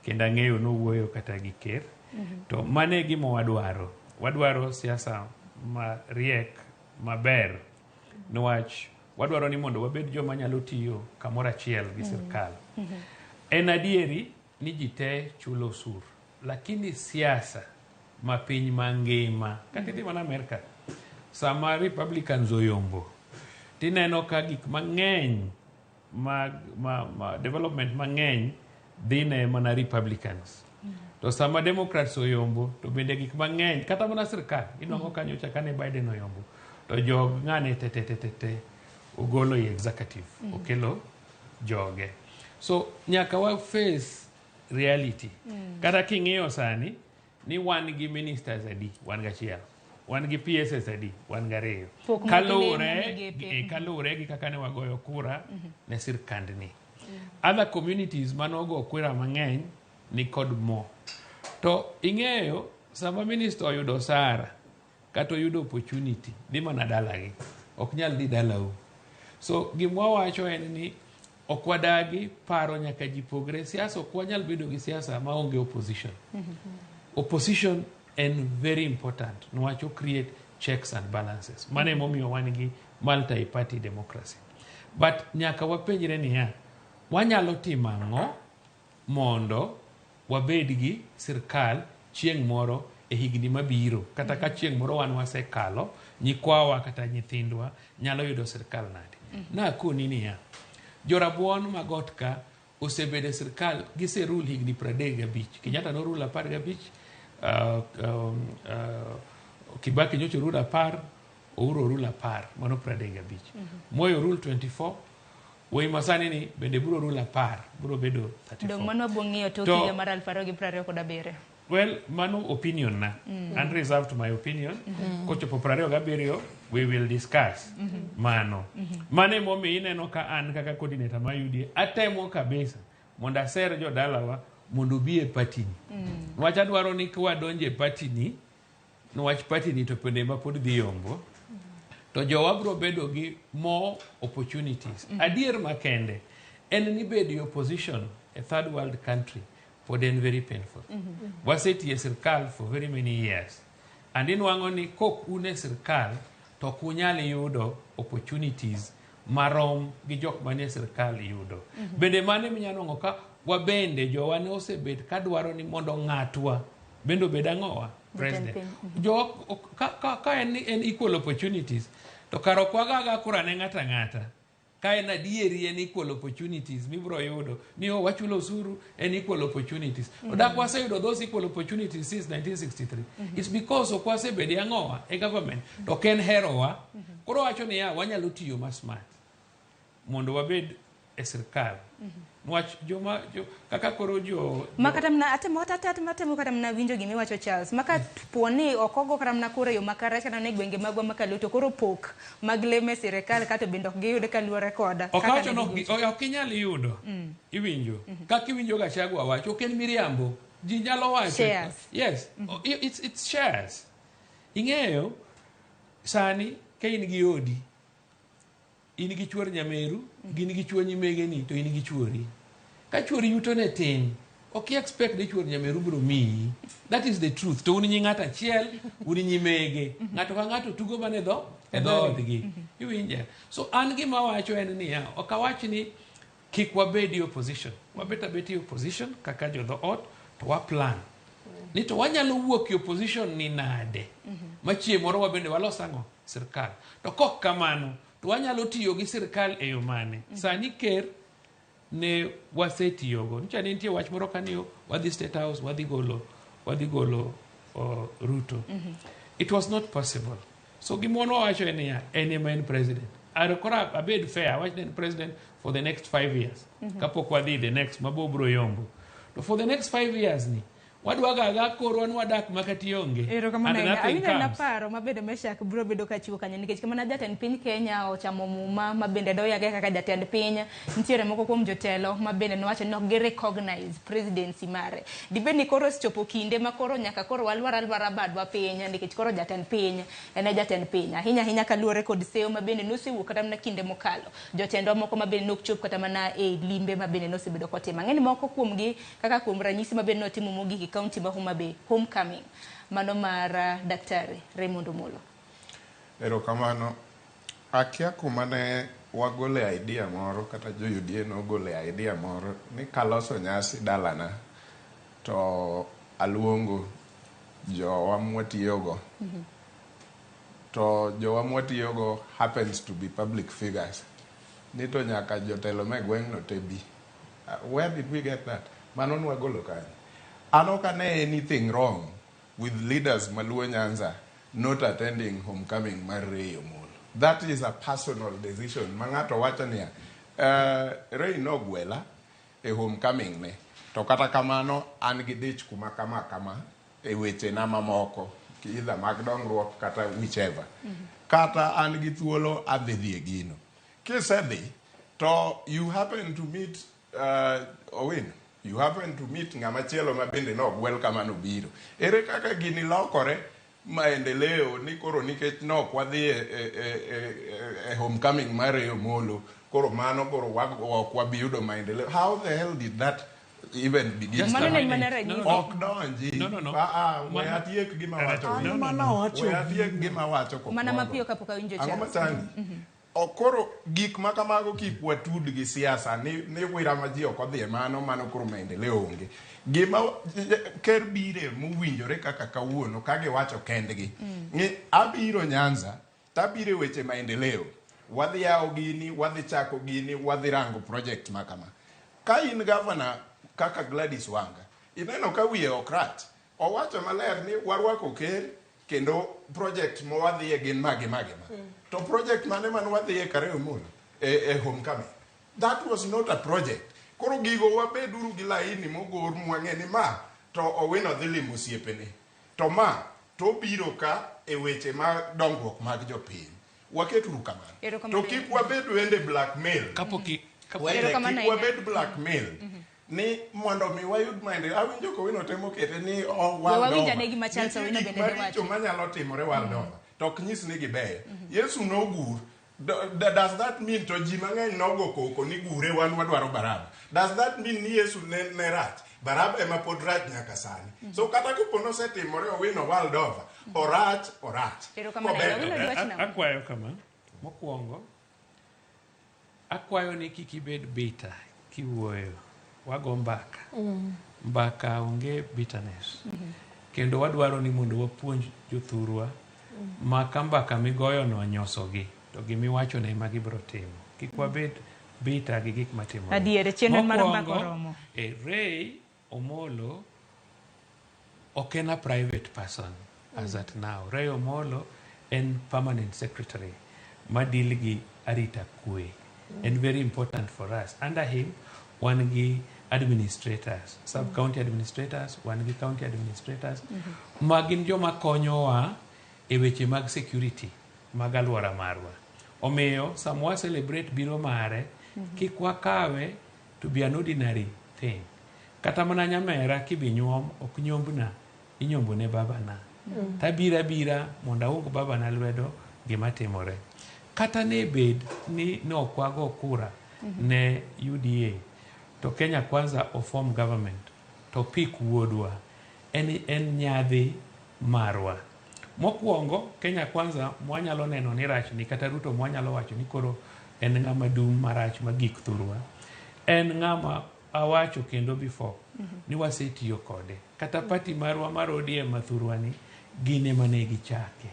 kendo ang'eyo nowuoyo kata gi ker. To mano e gima wadwaro. Wadwaro siasa mariek maber niwach wadwaro ni mondo wabed joma nyalo tiyo kamoro achiel gi sirkal. En adieri ni ji te chulo osuru, lakini siasa ma piny mangima kata idhi mana Amerka sama Republicans oyombo tineno ka gik mang'eny ma development mang'eny dhi ne mana Republicans. To sama Democrats oyombo to bende gik mang'eny kata mana sirkal inwang'o ka nyocha kane Biden oyombo to jog ng'ane te te te te te ogolo e executive okelo joge. So nyaka wa face reality. Kata king'iyo sani ni wan gi ministers adi, wan gachiel. Wan gi PSs adi, wan gariyo.
Pok
Kaluwore
migepe.
Kaluwore gi kaka ne wagoyo kura ne sirkandni. Other communities manogo kura mang'eny ni kod mo. To ing'eyo sama minister oyudo osara kata oyudo opportunity dhi mana dalagi. Ok nyal dhi dalau. So gima wawacho en ni ok wadagi paro nyaka ji pogre. Siasa ok wanyal bedo gi siasa maonge opposition. Opposition en very important niwach o create checks and balances. Mano emomiyo wan gi multi-party democracy. But nyaka wapenjre niya, wanyalo timo ang'o mondo wabed gi sirkal chieng' moro e higni mabiro kata ka chieng' moro wan wasekalo nyikwawa kata nyithindwa nyalo yudo sirkal nade. Nakoni niya, jorabuon ma got ka osebedo e sirkal giserule higni 35. Kenyatta norule 15, Kibaki nyocha orule 10, Uhuru orule 10, mano 35. Moi orule 24, Wuoyi masani ni bende biro rule 10, biro bedo 34.
Dong' mano wabiro ng'iyo tok higa mar 2027.
Well, mano opinion na. And reserved to my opinion. Kochopo 27, we will discuss mano. Mano emomiyo ineno ka an kaka coordinator mar UDA, atemo kabisa mondo aser jodalawa mondo obi e party ni. Niwach adwaro ni kwadonjo e party ni, niwach party ni to bende ema pod dhi yombo, to jowa biro bedo gi more opportunities. Adier makende en ni bedo e opposition e third world country pod en very painful. Wasetiyo e sirkal for very many years. And inwang'o ni kok un e sirkal to ok unyal yudo opportunities marom gi jok manie sirkal yudo. Bende mano eminya nwang'o ka wabende jowa ne osebet kadwaro ni mondo ng'atwa bende obed ang'owa president. Jowa ka en equal opportunities to kar ok wagaga kura ne ng'ato ang'ata. Ka en adieri en equal opportunities mibiro yudo ni oh, wachulo osuru en equal opportunities. To dak waseyudo those equal opportunities since 1963. It's because ok wasebedo ang'owa e government. To ok en herowa. Koro wacho niya wanyalo tiyo ma smart mondo wabed e sirkal. Nwach joma jo, kaka koro jo,
Ma kata mana atemo atemo kata mana winjo gimiwacho Charles. Maka po ni ok ogo kata mana kura e yo makare kata mana e gwenge magwa ma Kaluo to koro pok mag lemo e sirikal kato bende ok giyud kaluwore koda.
Ok
kaka
awacho
ne
ni ok
gigocho.
Ok inyal yudo. Iwinjo. Kaka iwinjo Gachagua wacho, ok en miriambo. Ji nyalo wacho.
Shares.
Yes. It's shares. Ing'eyo, sani ka in gi odi, in gi chuor nyameru, gin gi chuo nyimegeni, to in gi chuori. Ka chuori yuto ne tin, ok i expect ni chuor nyameru biro miyi. That is the truth. To un nyi ng'ato achiel, un nyimege. Ng'ato ka ng'ato tugo mana e dhoodgi. Iwinja? So an gima awacho en niya, ok awach ni kik wabed e opposition. Wabet abet e opposition kaka jodhoot to wa plan. Ni to wanyalo wuok e opposition ni nade? Ma chieng' moro wabende walos ang'o? Sirkal. To kok kamano, to wanyalo tiyo gi sirkal e yo mane? Sani ker ne wasetiyogo. Nyicha ne nitie wach moro kaniyo wadhi State House, wadhi golo Ruto. It was not possible. So gima wan wawacho en niya, en ema en president. Are koro abed fair, awach ni en president for the next 5 years. Kapok wadhi the next, mabo bro yombo. To for the next 5 years ni, wadwa ga korwa ni wadak makati onge.
Erokamano
And
ahinya.
nothing
Awinjo na
comes.
paro mabende Meshak biro bedo kachiwo kanyo nikech kamana jatend piny Kenya ochamo muma ma bende doyage kaka jatend piny. Nitiere moko kuom jotelo ma bende nowacho ni ok gi recognize presidency mare. Dibed ni koro osechopo kinde ma koro nyaka koro walwar alwara badwa piny nikech koro jatend piny en e jatend piny. Ahinya ahinya kaluwore kod seyo ma bende nosewuok kata mana kinde mokalo. Jotendwa moko ma bende nok chop kata mana e limbe ma bende nosebedo kotimo. Ang'e ni moko kuomgi kaka kuom ranyisi ma bende notimo mogik e kaunti ma Homa Bay, homecoming mano mar Daktari Raymond Omolo.
Erokamano. Akia kuma ne wagole idea moro kata jo UDA nogole idea moro ni kaloso nyasi dalana to aluongo jowa mwatiyogo to jowa mwatiyogo happens to be public figures ni to nyaka jotelo me gweng'no te bi. Where did we get that? Mano nwagolo kanye? An ok ane anything wrong with leaders maluo Nyanza not attending homecoming mar Ray Omolo. That is a personal decision ma ng'ato wacho niya, Ray nogwela e homecoming ne to kata kamano an gi dich kuma kama kama e wechena mamoko either mag dongruok kata whichever. Kata an gi thuolo adhi dhi e gino. Kisedhi to you happen to meet Owino, you happen to meet ng'ama chielo ma bende nogwel kama nobiro. Ere kaka gini lokore maendeleo ni koro nikech nok wadhi e homecoming mar Ray Omolo koro mano koro ok wabi yudo maendeleo. How the hell did that even begin?
Just
Mano
a
ne en mana
minute.
ranyisi.
No.
Ok donji.
No.
Ah, ah, we atiek gima wacho.
An mana wacho
We atiek gima wacho
Mana
kokwongo.
mapiyo kapok awinjo
Ang'o
Charles.
machandi? O koro gik ma kamago kik watud gi siasa ni wira ma ji ok odhi e mano mano koro maendeleo onge. Gima ker bire mowinjore kaka kawuono ka giwacho kendgi ni abiro Nyanza tabiro e weche maendeleo wadhi yawo gini wadhi chako gini wadhi rango project ma kama. Ka in gavana kaka Gladys Wanga ineno ka wiye ok rach owacho maler ni warwako ker kendo project mawadhiye gin magi magi ma to project mane mane wadhiye Kare Omolo e homecoming that was not a project koro gigo wabeduru gi laini mogor mwang'e ni ma to Owino dhi limo osiepene to ma to obiro ka e weche mag dongruok mag jopiny waketuru kamano
Erokamano.
to kik wabed wende blackmail
Kapok
Erokamano
kik
ahinya.
wabed blackmail ni mondo mi wayud maendeleo awinjo kowino temo kete ni oh,
We
world
wawinj
over.
ane gima Charles
Nitie
Owino
gik
bende ne
maricho
wacho.
manyalo timore world over to ok nyis ni gibeyo Yesu nogur does that mean to ji mang'eny nogo koko ni gure wan wadwaro Baraba does that mean ni Yesu ne rach Baraba ema pod rach nyaka sani so kata kopo nosetimore Owino world over orach orach
Erokamano
Kober
ahinya.
to
Owino
ber.
dwach nang'o?
Akwayo kama mokwongo akwayo ni kik ibed bitter kiwuoyo wago mbaka mbaka onge bitterness kendo wadwaro ni mondo wapuonj jothurwa ma ka mbaka migoyono onyosogi to gimiwachono ema gibiro timo kik wabed bitter gi gik matimore
Adier, chenro mar mbaka
Mokwongo,
oromo.
Ray Omolo ok en a private person as at now. Ray Omolo en permanent secretary ma deal gi arita kwe. En very important for us. Under him, wan gi administrators, sub county administrators, wan gi county administrators, ma gin joma konyowa e weche mag security mag alwora marwa. Omiyo, sama wa celebrate biro mare, kik wakawe to be an ordinary thing. Kata mana nyamera kibi nyuom, ok nyombna, inyombo ne babana. Tabira abira mondo aung babana lwedo gima timore. Kata ne bed ni ne ok wago kura ne UDA, to Kenya Kwanza oform government, to pick wuodwa, en nyadhi marwa. Mokwongo, Kenya Kwanza mwanyalo neno ni rachni, kata Ruto mwanyalo wacho ni koro en ng'ama dum marach magik thurwa. En ng'ama awacho kendo before ni wasetiyo kode. Kata party marwa mar ODM ma thurwa ni, gin ema ne gichake.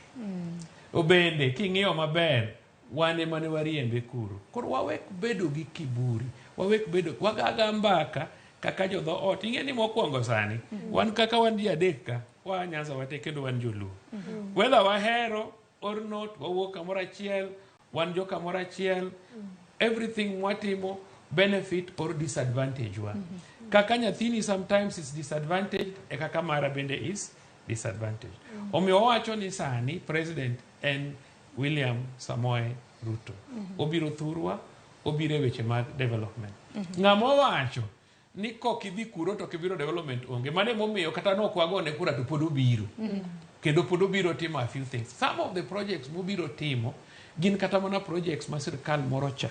Obende king'iyo maber, wan ema ne wariembe kuro. Koro wawek bedo gi kiburi, wawek bedo, wagaga mbaka kaka jodho ot. Ing'e ni mokwongo sani, wan kaka wan ji adek ka, waa Nyanza wate kendo wan joluo. Whether wahero or not, wawuok kamoro achiel, wan jo kamoro achiel, everything mwatimo benefit or disadvantage wa. Kaka nyathini sometimes is disadvantaged, e kaka mara bende is disadvantaged. Omiyo wawacho ni sani president en William Samoei Ruto. Obiro thurwa, obiro e weche mag development. Ng'ama owacho ni kok idhi kuro to kibiro development onge. Mano emomiyo kata nok wagone kura to pod obiro. Kendo pod obiro timo a few things. Some of the projects mobiro timo gin kata mana projects ma sirkal moro cha.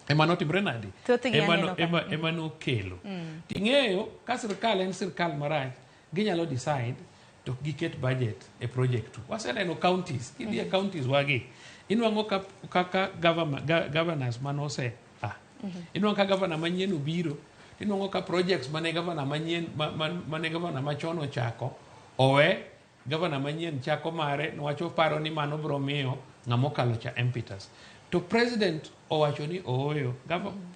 Ema notimre nade?
Thothgi aneno ka.
Ema nokelo. Ting'eyo ka sirkal en sirkal marach, ginyalo decide to giket budget e project tu. Waseneno counties, kidhi e counties wagi, inwang'o kaka governors manose a. Inwang'o ka governor manyien obiro, inwang'o ka projects mane governor manyien mane governor machon ochako owe, governor manyien chako mare, niwach oparo ni mano biro miyo ng'ama okalo cha impetus. To president owacho ni ooyo,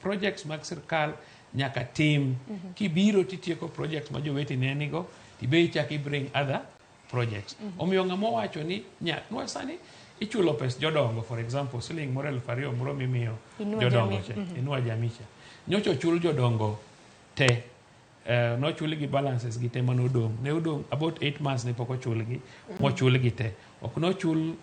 projects mag sirkal nyaka tim. Kibiro titieko projects ma jowetene nigo, tibe ichak i bring other projects. Omiyo ng'ama owacho ni nwa sani ichulo pes jodongo, for example, siling moro 2,000 moro mimiyo jodongo cha, Inua Jamii cha. Nyocha ochul jodongo te. Nochulgi balances gi te manodong'. Ne odong' about 8 months ne pok ochulgi, mochulgi te. Ok nochul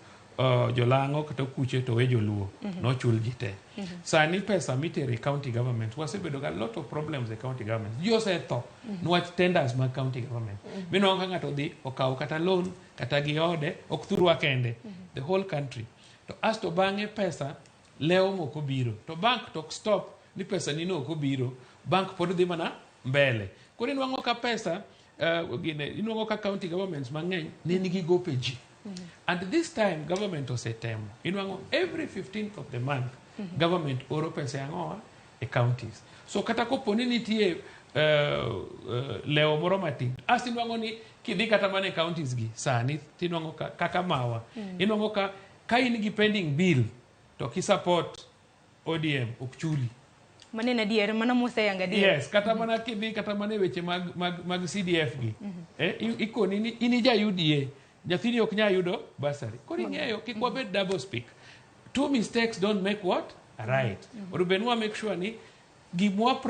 jolang'o kata kuche to we joluo. Nochul ji te. Sani pesa mitero e county government, wasebedo ga lot of problems e county government. Ji osetho niwach tenders mag county government. Minwang'o ka ng'ato dhi okawo kata loan kata gi ode, ok thurwa kende, the whole country. To asto bang'e pesa lewo mok obiro. To bank to ok stop ni pesa ni no ok obiro, bank pod dhi mana mbele. Koro inwang'o ka pesa, gine, inwang'o ka county governments mang'eny ne nigi gope ji. And this time government osetemo. Inwang'o every 15th of the month government oro pesa e ang'owa e counties. So kata kopo ni nitie lewo moro matin, asto inwang'o ni kidhi kata mana e counties gi sani tinwang'o ka, kaka mawa. Inwang'o ka in gi pending bill to ki support ODM ok chuli.
Mano en adier, mano moseyanga adier.
Yes, kata mana kidhi kata mana e weche mag CDF gi. Ikoni ni in ija UDA, nyathini ok nyal yudo bursary. Koro ing'eyo kik wabed double speak. Two mistakes don't make what? Right. Onego bed ni wa make sure ni gimwa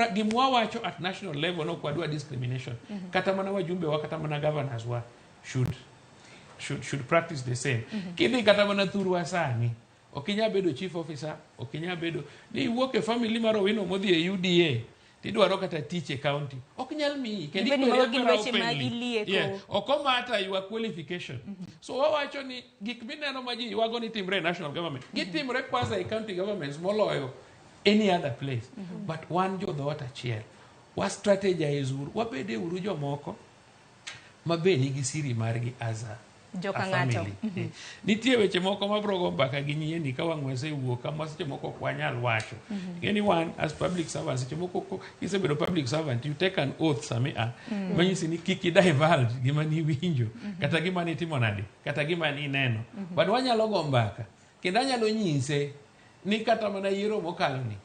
wacho at national level no ok wadwa discrimination. Kata mana wajumbe wa, kata mana governors wa should practice the same. Kidhi kata mana thurwa sani, ok inyal bedo chief officer, ok inyal bedo ni iwuok e family mar Owino modhi e UDA, tidwaro kata tich e county. Ok nyal miyi. Kendo
Dibed ni
ikweri
mago gin
akwera
weche ma
openly.
ilieko.
Yeah. Ok omata your qualification. So wawacho ni gik mineno ma ji ywago ni timre e national government, gitimre kwanza e county governments moloyo any other place. But wan jo dhoot achiel, wa strategize uru, wabede uru jomoko ma be nigi siri margi as a
Joka
a
ng'ato.
family. Nitie weche moko mabro go mbaka gi nyieni ka wang' wasewuok kama seche moko ok wanyal wacho. Ing'e ni wan as public servants, seche moko kisebedo public servant, you take an oath sami a manyisi ni kik idivulge gima niwinjo, kata gima nitimo nade, kata gima nineno. But wanyalo go mbaka, kendo anyalo nyise ni kata mana yiero mokalo ni,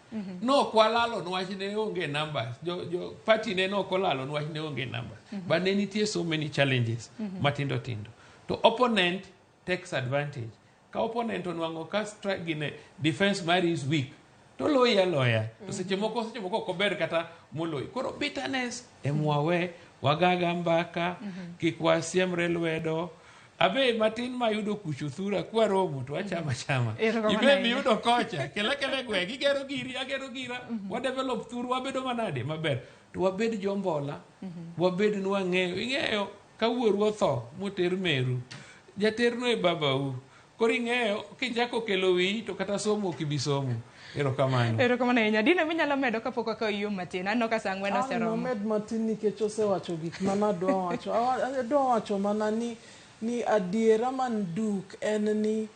nok walalo niwach ne onge numbers. Jo party ne nok olalo niwach ne onge numbers. But ne nitie so many challenges matindo tindo. To opponent takes advantage. Ka opponent onwang'o ka gine defense mari is weak, To loyi aloya. To seche moko ok ober kata moloyi. Koro bitterness emwawe, wagaga mbaka, kik wasiemre lwedo. Abe matin mayudo kucho thura kwaromo to wachama chama.
Erokamano
Ibe
ahinya.
miyudo kocha, kela kela e gweng', igero giri, agero gira, wa develop thuru, wabedo manade maber. To wabed jombola, wabed ni wang'eyo. Ing'eyo ka wuoru otho moter meru, jaterno e babau. Koro ing'eyo kichako kelo wiyi to kata somo ok ibi somo. Erokamano.
Erokamano ahinya. Dina minyalo medo kapok wakawo yo matin. Aneno ka saa ang'wen
An
oseromo.
nomed matin nikech osewacho gik mana adwa wacho. Adwa wacho mana ni adiera man duk en ni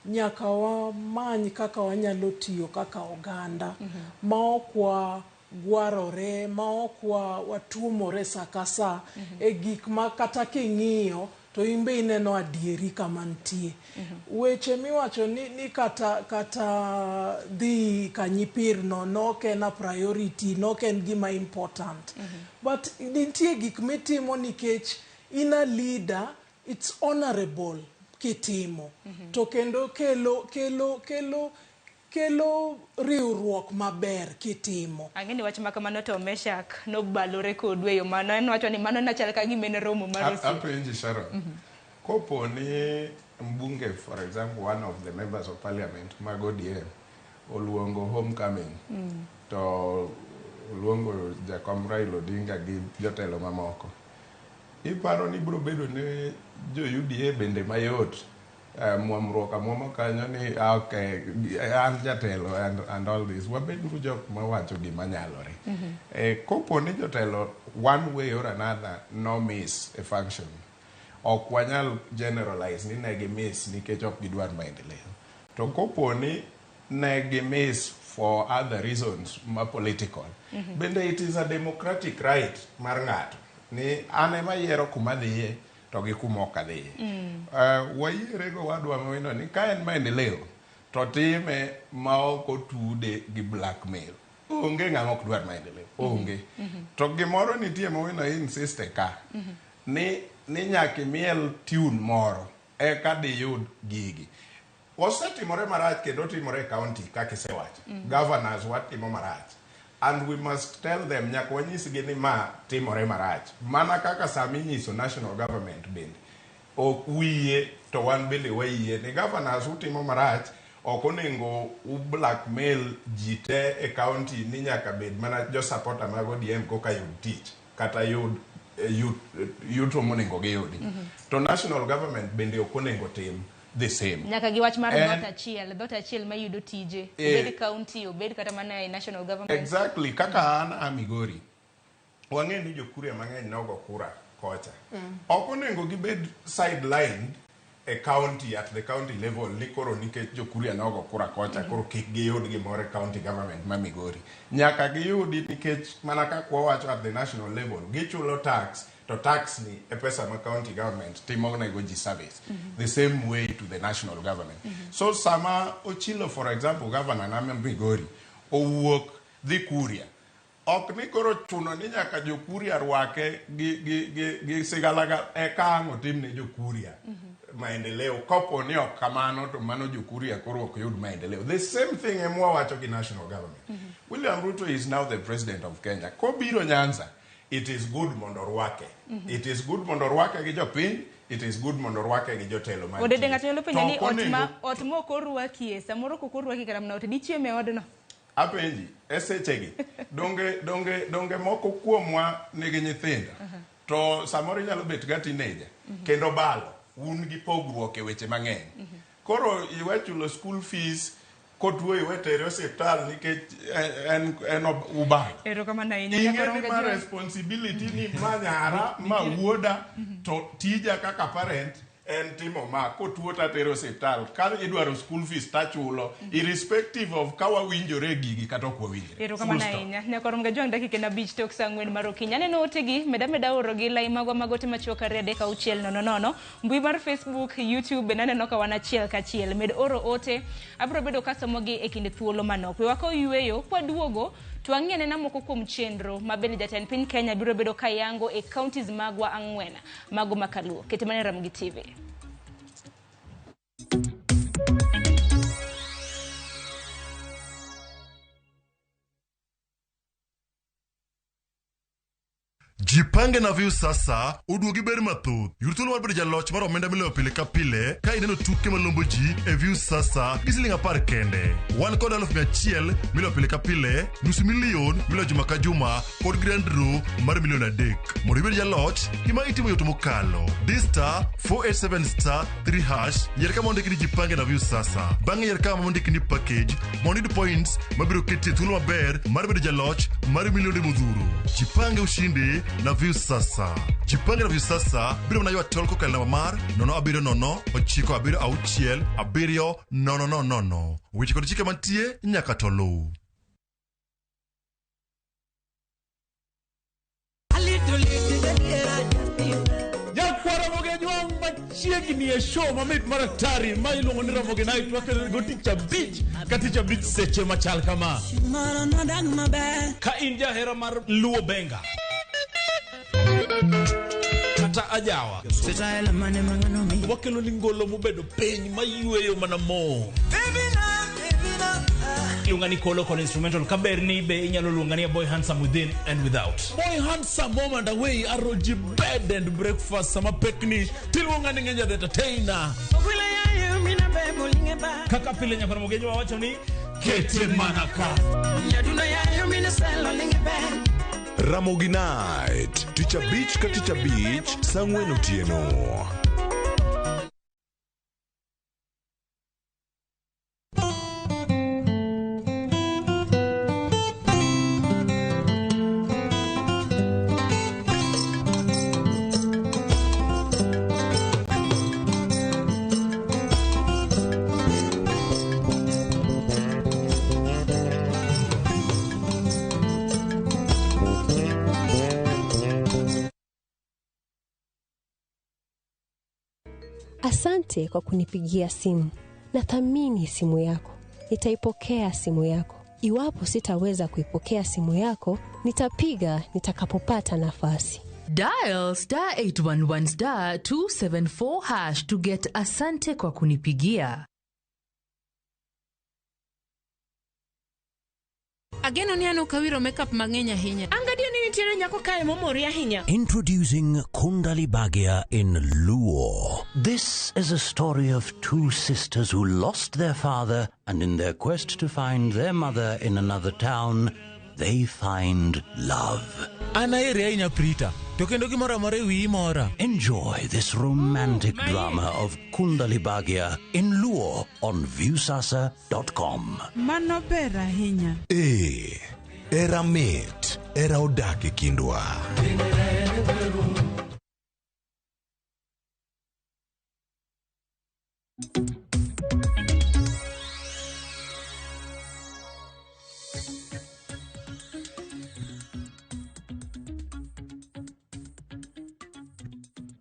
nyaka wamany kaka wanyalo tiyo kaka oganda ma ok wagwarore, ma ok watuomore sa ka sa e gik ma kata king'iyo to in be ineno adieri kama nitie. Weche miwacho ni kata dhi Kanyipir no nok en a priority, nok en gima important. But nitie gik mitimo nikech in a leader, it's honorable kitimo. To kendo kelo riwruok maber kitimo.
Ang'e ni wach ma kamano to Meshak nobalore kodu e yo mano. En wacho ni mano nachal ka gima en romo mar osiep.
Apenji Sharon. Kopo ni mbunge, for example, one of the members of parliament mag ODM oluongo homecoming to oluongo jakom Raila Odinga gi jotelo mamoko, iparo ni biro bedo ne jo UDA bende mayot muamruok amuama kanyo ni okay, an jatelo and all this. Wabeduru jok mawacho gima nyalore. Kopo ni jotelo one way or another no miss a function, ok wanyal generalize ni ne gi miss nikech ok gidwar maendeleo. To kopo ni ne gi miss for other reasons ma political, bende it is a democratic right mar ng'ato ni an ema yiero kuma dhiye to gi kuma ok adhiye. Wayiere go wadwa mawino ni ka en maendeleo to time ma ok otude gi blackmail. Onge ng'ama ok dwar maendeleo, onge. To gimoro nitie mawino insiste ka ni nyaka imiel tune moro eka diyud gigi. Osetimore marach kendo timore e county kaka isewacho. Governors watimo marach. And we must tell them, nyaka wanyisgi ni ma timore marach. Mana kaka sama inyiso national government bende. Ok uyie to wan bende wayie ni governors utimo marach, ok onego u blackmail ji te e county ni nyaka bed mana jo supporter mag ODM koka yud tich kata yud yuto monego giyudi. To national government bende ok onego tim the same.
Nyaka gi wach mar dhoot achiel mayudo tije, obed county, obed kata mana e national government.
Exactly, kaka an a Migori, wang'e ni jokuria mang'eny nogo kura kocha. Ok onego gibed sidelined e county, at the county level, ni koro nikech jokuria nogo kura kocha, koro kik giyud gimoro e county government ma Migori. Nyaka giyudi nikech mana kaka wawacho at the national level, gichulo tax, to tax ni e pesa ma county government timo nego ji service. The same way to the national government. So sama Ochilo, for example, governor na Migori, owuok dhi Kuria, ok ni koro chuno ni nyaka jokuria rwake gi sigalaga eka ang' otimne jokuria maendeleo. Kopo ni ok kamano to mano jokuria koro ok yud maendeleo. The same thing emwa wacho gi national government. William Ruto is now the president of Kenya. Kobiro Nyanza, it is good mondo orwake. It is good mondo orwake gi jopiny, it is good mondo orwake gi jotelo mantie.
Odede ng'ato nyalo penjo ni
To ok onego-
ot ma ok orwakie, samoro kok orwaki kata mana ot, dichieme e odno?
Apenji, e sechegi, donge moko kuomwa nigi nyithindo, to samoro inyalo bet ga teenager, kendo balo, un gi pogruok e weche mang'eny. Koro iwe chulo school fees, kotuo iwe tere osiptal nikech en ubalo.
Erokamano ahinya.
Ing'e
Nyaka
ni
rom
ma
ga
responsibility ni ma nyara, ma wuoda, to tija kaka parent en timo ma, kotuo tatero osiptal, ka idwaro school fees tachulo, irrespective of ka wawinjore gigi kata ok wawinjore.
Erokamano
Full stop.
ahinya. Nyaka rom ga jwang' dakika en 5 tok saa 4 mar okinyi. Aneno otegi, meda oro gi lai magwa mag ote machuok 2 3 6 0 0. Mbui mar Facebook, YouTube bende aneno ka wan achiel kachiel. Med oro ote, abiro bedo kasomogi e kind thuolo manok. We wakaw yueyo, kwaduogo to wang'i anena moko kuom chenro ma bende jatend piny Kenya biro bedo kayango e counties magwa 4 mago makaluo. Kete mana e Ramogi TV.
Jipange na Viusasa oduogi ber mathoth. Yud thuolo mar bedo jaloch mar omenda miloyo pile ka pile ka ineno tuke malombo ji e Viusasa gi siling 10 kende. Wan kod 100,000 miloyo pile ka pile, nusu milion miloyo juma ka juma kod grand draw mar milion 3. Mondo ibed jaloch, gima itimo yot mokalo. Di star 487 star 3 hash, yier kama ondiki ni Jipange na Viusasa. Bang'e yier kama ondiki ni package mondo iyud points mabiro keti e thuolo maber mar bedo jaloch mar milionde modhuro. Jipange ushinde na Viusasa. Jipange na Viusasa biro mana ywa tol kokalo namba mar 070 976 7000. Weche kod chike mantie nyaka to luw.
Nyakwar Ramogi Ajwang' machiegni e show mamit mar atari ma iluongo ni Ramogi Night wakelego tich abich ka tich abich seche machal kama. Ka in jahera mar Luo Benga kata ajawa, wakelo ni ngolo mobedo piny mayweyo mana mo.
Iluonga ni Kolo kod instrumental kaber ni be inyalo luonga ni a boy handsome within and without.
Boy handsome home and away aroji bed and breakfast sama pekni tiluonga ni ng'enya the entertainer.
Kaka pile nyakwar Ramogi Ajwang' wacho ni
kete mana ka.
Ramogi Night, tich abich ka tich abich, saa 4 otieno.
Asante kwa kunipigia simu. Nathamini simu yako. Nitaipokea simu yako. Iwapo sitaweza kuipokea simu yako, nitapiga nitakapopata nafasi.
Dial star 811 star 274 hash to get asante kwa kunipigia.
Ageno ni an ok awiro makeup mang'eny ahinya. An gadier ni nitiere nyako kae momori ahinya.
Introducing Kundali Bhagya in Luo. This is a story of two sisters who lost their father, and in their quest to find their mother in another town, they find love.
An aheri ahinya Prita, to kendo gimoro amora e wiyi mora.
Enjoy this romantic drama of Kundali Bhagya in Luo on Viusasa.com.
Mano ber ahinya.
Ee, era mit, era odak e kindwa.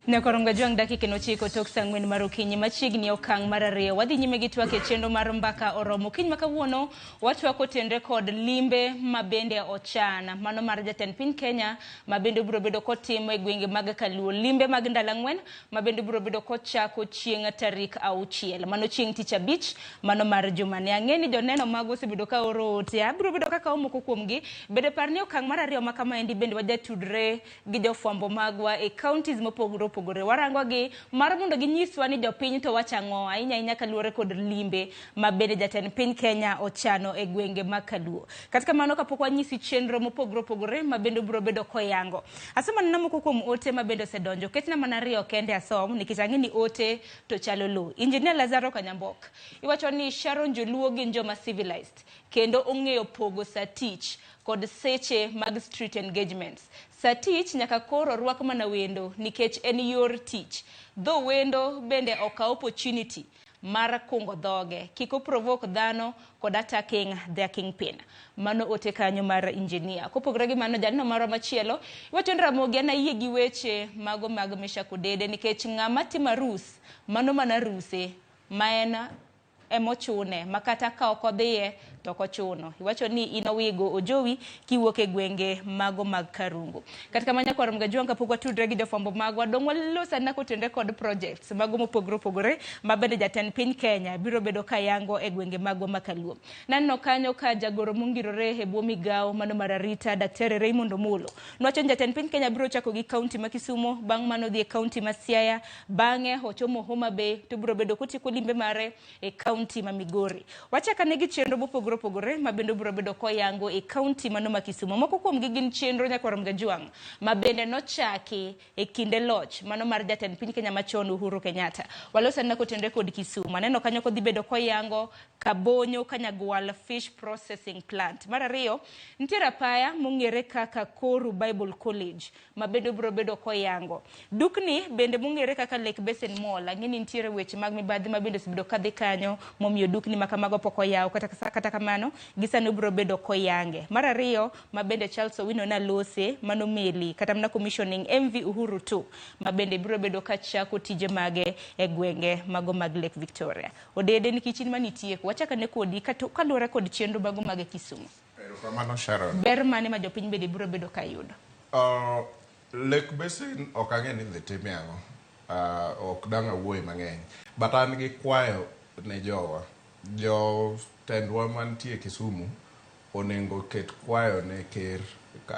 Nyakwar Ajwang' dakika 9 tok saa 4 mar okinyi machiegni okang' mar 2. Wadhi nyime gi twak e chenro mar mbaka oromo. Okinyi ma kawuono watwako tenre kod limbe ma bende ochan. Mano mar jatend piny Kenya ma bende biro bedo kotimo e gwenge mag Kaluo. Limbe mag ndalo 4 ma bende biro bedo kochako chieng' tarik 6. Mano chieng' tich abich, mano mar jumani. Ang'e ni joneno mago osebedo ka oro ote. Abiro bedo kaka moko kuomgi. Bende par ni okang' mar 2 ma kama endi bende wajatudre gi jofwambo magwa e counties mopogore opogore. Warango gi mar mondo ginyiswa ni jopiny to wacho ang'o ahinya ahinya kaluwore kod limbe ma bende jatend piny Kenya ochano e gwenge mag Kaluo. Kata kamano kapok wanyisi chenro mopogore opogore ma bende biro bedo koyango. Asomo mana moko kuom ote ma bende osedonjo. Ketna mana 2 kende asom nikech ang'e ni ote to chalo lo. Engineer Lazaro Kanyambok iwacho ni Sharon Joluo gin joma civilized kendo ong'eyo pogo sa tich kod seche mag street engagements. Sa tich nyaka koro rwak mana wendo nikech en yor tich. Dho wendo bende okaw opportunity mar kungo dhoge. Kik oprovoke dhano kod attacking their kingpin. Mano ote kanyo mar engineer. Kopogore gi mano jalno marwa machielo, iwacho ni Ramogi an ayie gi weche mago mag Meshack Odede nikech ng'ama timo arus, mano mana ruse ma en emochune ma kata ka ok odhiye To ok ochuno. Iwacho ni in owigo ojowi kiwuok e gwenge mago mag Karungu. Kata kamano nyakwar Mgajwang' kapok watudre gi jofwambo magwa, dong' walos anena kotenre kod projects mago mopogore opogore ma bende jatend piny Kenya biro bedo ka yango e gwenge magwa ma Kaluo. Naneno kanyo ka jagoro mongirore e bwo migawo mano mar arita Daktari Raymond Omolo nowacho ni jatend piny Kenya biro chako gi kaunti ma Kisumo, bang' mano odhi e kaunti ma Siaya, bang'e ochomo Homa Bay to biro bedo kotieko limbe mare e kaunti ma Migori. Wachak ane gi chenro mopogore opogore ma bende obiro bedo koyango e kaunti mano ma Kisumo. Moko kuomgi gin chenro nyakwar Mgajwang' ma bende nochaki e kinde loch mano mar jatend piny Kenya machon Uhuru Kenyatta. Waloso anena kotenre kod Kisumu. Aneno kanyo kodhi bedo koyango Kabonyo Kanyagwal Fish Processing Plant. Mar ariyo, nitiere apaya mong'ere kaka Koru Bible College ma bende obiro bedo koyango. Dukni bende mong'ere kaka Lake Basin Mall, ang'e ni nitiere weche mag mibadhi ma bende osebedo kadhi kanyo momiyo dukni ma kamago pok oyaw, kata kamano gisani obiro bedo koyange. Mar ariyo, ma bende Charles Owino nalose, mano meli kata mana commissioning MV Uhuru 2 ma bende biro bedo kachako tije mage e gwenge mago mag Lake Victoria. Odede nikech in manitieko, wachak ane kodi kaluwore kod chenro mago mag Kisumu.
Erokamano Sharon.
Ber mane ma jopiny bende biro bedo ka yudo?
Lake Basin ok ang'e ni dhi time ang'o. Ok dang' awuoye mang'eny. But an gi kwayo ne jowa. Jotendwa mantie Kisumu onego ket kwayo ne ker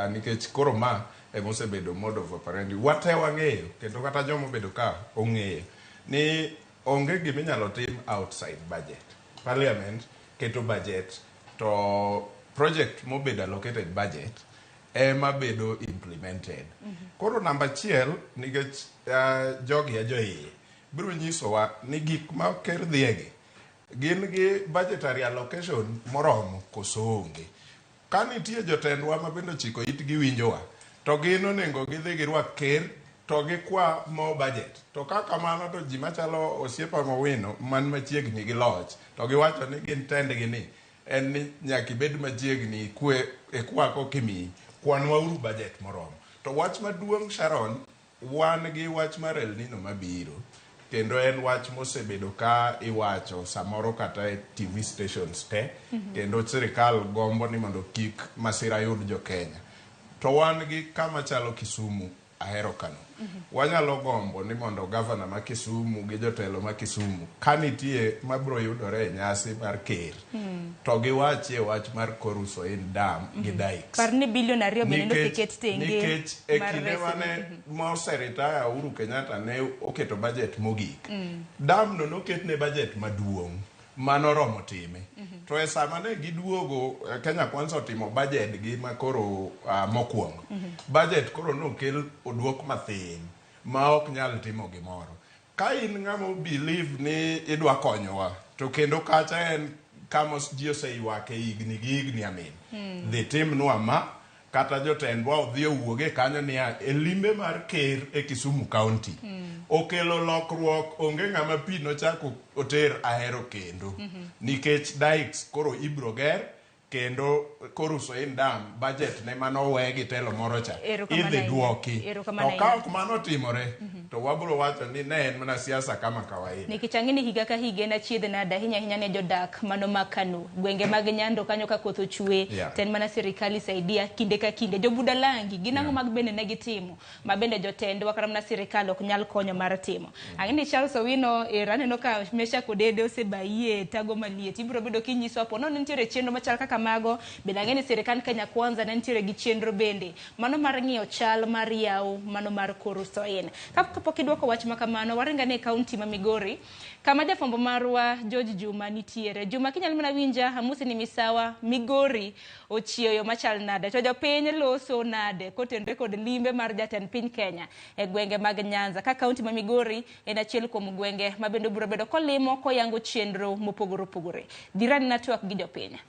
nikech koro ma emosebedo mode of operandi. Wate wang'eyo kendo kata joma obedo ka ong'eyo ni onge gima inyalo tim outside budget. Parliament keto budget to project mobedo allocated budget ema bedo implemented. Koro namba achiel nikech jogi e joiye biro nyisowa ni gik ma ker dhiegi gin gi budgetary allocation moromo koso onge. Ka nitie jotendwa ma bende ochiko itgi winjowa to gin onego gidhi girwak ker to gikwa mo budget. To ka kamano to ji machalo osiepa Mowino man machiegni gi loch to giwacho ni gin tendgi ni en ni nyaka ibed machiegni ikwe ikwa kokimiyi kwanwa uru budget moromo. To wach maduong' Sharon, wan gi wach mar El Nino mabiro kendo en wach mosebedo ka iwacho samoro kata e TV stations te kendo sirikal gombo ni mondo kik masira yud jo Kenya. To wan gi kama chalo Kisumu ahero kano. Wanyalo gombo ni mondo gavana ma Kisumu gi jotelo ma Kisumu ka nitie mabiro yudore e nyasi mar ker to giwachie wach mar Koru Soin Dam gi dikes.
Par ni bilion 2 bende noseket tenge
nikech e kinde mane moseretire Uhuru Kenyatta ne oketo budget mogik. Dam no noketne budget maduong' manoromo time. To e sama ne giduogo Kenya Kwanza otimo budget gi ma koro mokwongo. Budget koro nokel oduok mathin ma ok nyal timo gimoro. Ka in ng'ama believe ni idwa konyowa to kendo kacha en kama ji oseywak e higni gi higni amin. Dhi timnwa ma kata jotendwa odhi owuoge kanyo niya e limbe mar ker e Kisumu County. Okelo lokruok onge ng'ama pi nochako oter ahero kendo. Nikech dikes koro ibro ger kendo Koru Soin Dam budget ne manowe gi telo moro cha idhi duoki. To ka ok mano timore to wabro wacho ni ne en mana siasa kama kawaida.
Nikech ang'e ni higa ka higa en achiedh nade ahinya ahinya ne jodak mano ma Kano gwenge mag Nyando kanyo ka koth ochwe to en mana sirikal isaidia kinde ka kinde. Jobudalangi gin ang'o mag bende ne gitimo ma bende jotendwa kata mana sirikal ok nyal konyo mar timo. Ang'e ni Charles Owino aneno ka Meshack Odede osebayie tago maliet. Ibiro bedo kinyiso po nono nitiere chenro machal kaka mago bende ang'e ni sirikand Kenya Kwanza ne nitiere gi chenro bende mano mar ng'iyo chal mar yawo mano mar Koru Soin. Kapok idwoko wach ma kamano waringo ane e kaunti ma Migori kama jafwambo marwa George Juma nitiere. Juma kinyalo mana winja amusi ni misawa Migori ochieyo machal nade to jopiny loso nade kotenre kod limbe mar jatend piny Kenya e gwenge mag Nyanza ka kaunti ma Migori en achiel kuom gwenge ma bende obiro bedo kolimo koyango chenro mopogore opogore. Dhirani na twak gi jopiny.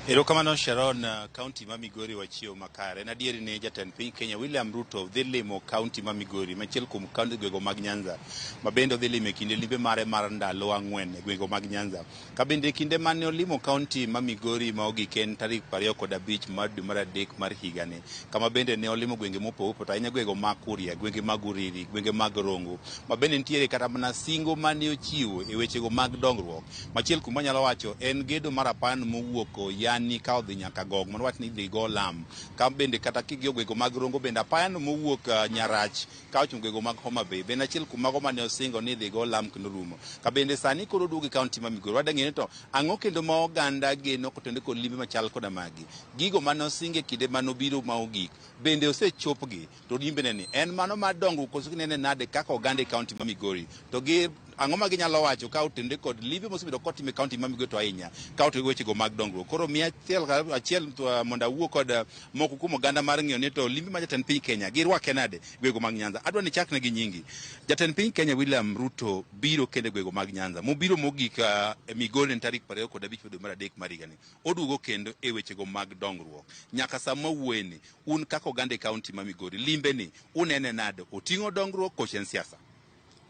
Erokamano Sharon, kaunti ma Migori wachiew makare. En adier ni jatend piny Kenya William Ruto dhi limo kaunti ma Migori, machiel kuom kaunti gwego mag Nyanza, ma bende odhi limo e kinde limbe mare mar ndalo 4 e gwego mag Nyanza. Ka bende kinde mane olimo kaunti ma Migori ma ogik en tarik 25 mar dwe mar adek mar higani, kama bende ne olimo gwenge mopogore opogore, ahinya gwego mag Kuria, gwenge mag Uriri, gwenge mag Rongo, ma bende nitiere kata mana singo mane ochiwo e wechego mag dongruok. Machiel kuom manyalo wacho en gedo mar apan mowuok Yani ka odhi nyaka Gog, mano wach ni idhi go lam. Ka bende kata king'iyo gwego mag Rongo bende apayano mowuok Nyarach ka ochomo gwego mag Homa Bay bende achiel kuom mago mane osingo ni idhi go lam kendo rumo. Ka bende sani koro oduogo e kaunti ma Migori, wadwa ng'eyo ni to ang'o kendo ma oganda geno kotenore kod limbe machal koda magi. Gigo mane osingo e kinde mane obiro ma ogik bende osechopgi to limbene ni en mano mar dongruok koso ginene nade kaka oganda e kaunti ma Migori to gi ang'o ma ginyalo wacho ka otenore kod limbe mosebedo kotimo e kaunti ma Migori to ahinya ka otenore gi wechego mag dongruok. Koro miya achiel mondo awuo kod moko kuom oganda mar ng'eyo ni to limbe ma jatend piny Kenya girwake nade gwego mag Nyanza. Adwa ni chakne gi nyingi. Jatend piny Kenya William Ruto biro kendo e gwego mag Nyanza. Mobiro mogik e Migori en tarik 25 dwe mar adek mar higani. Oduogo kendo e wechego mag dongruok. Nyaka sama wawuoyeni, un kaka oganda e kaunti ma Migori, limbe ni unene nade? Oting'o dongruok koso en siasa?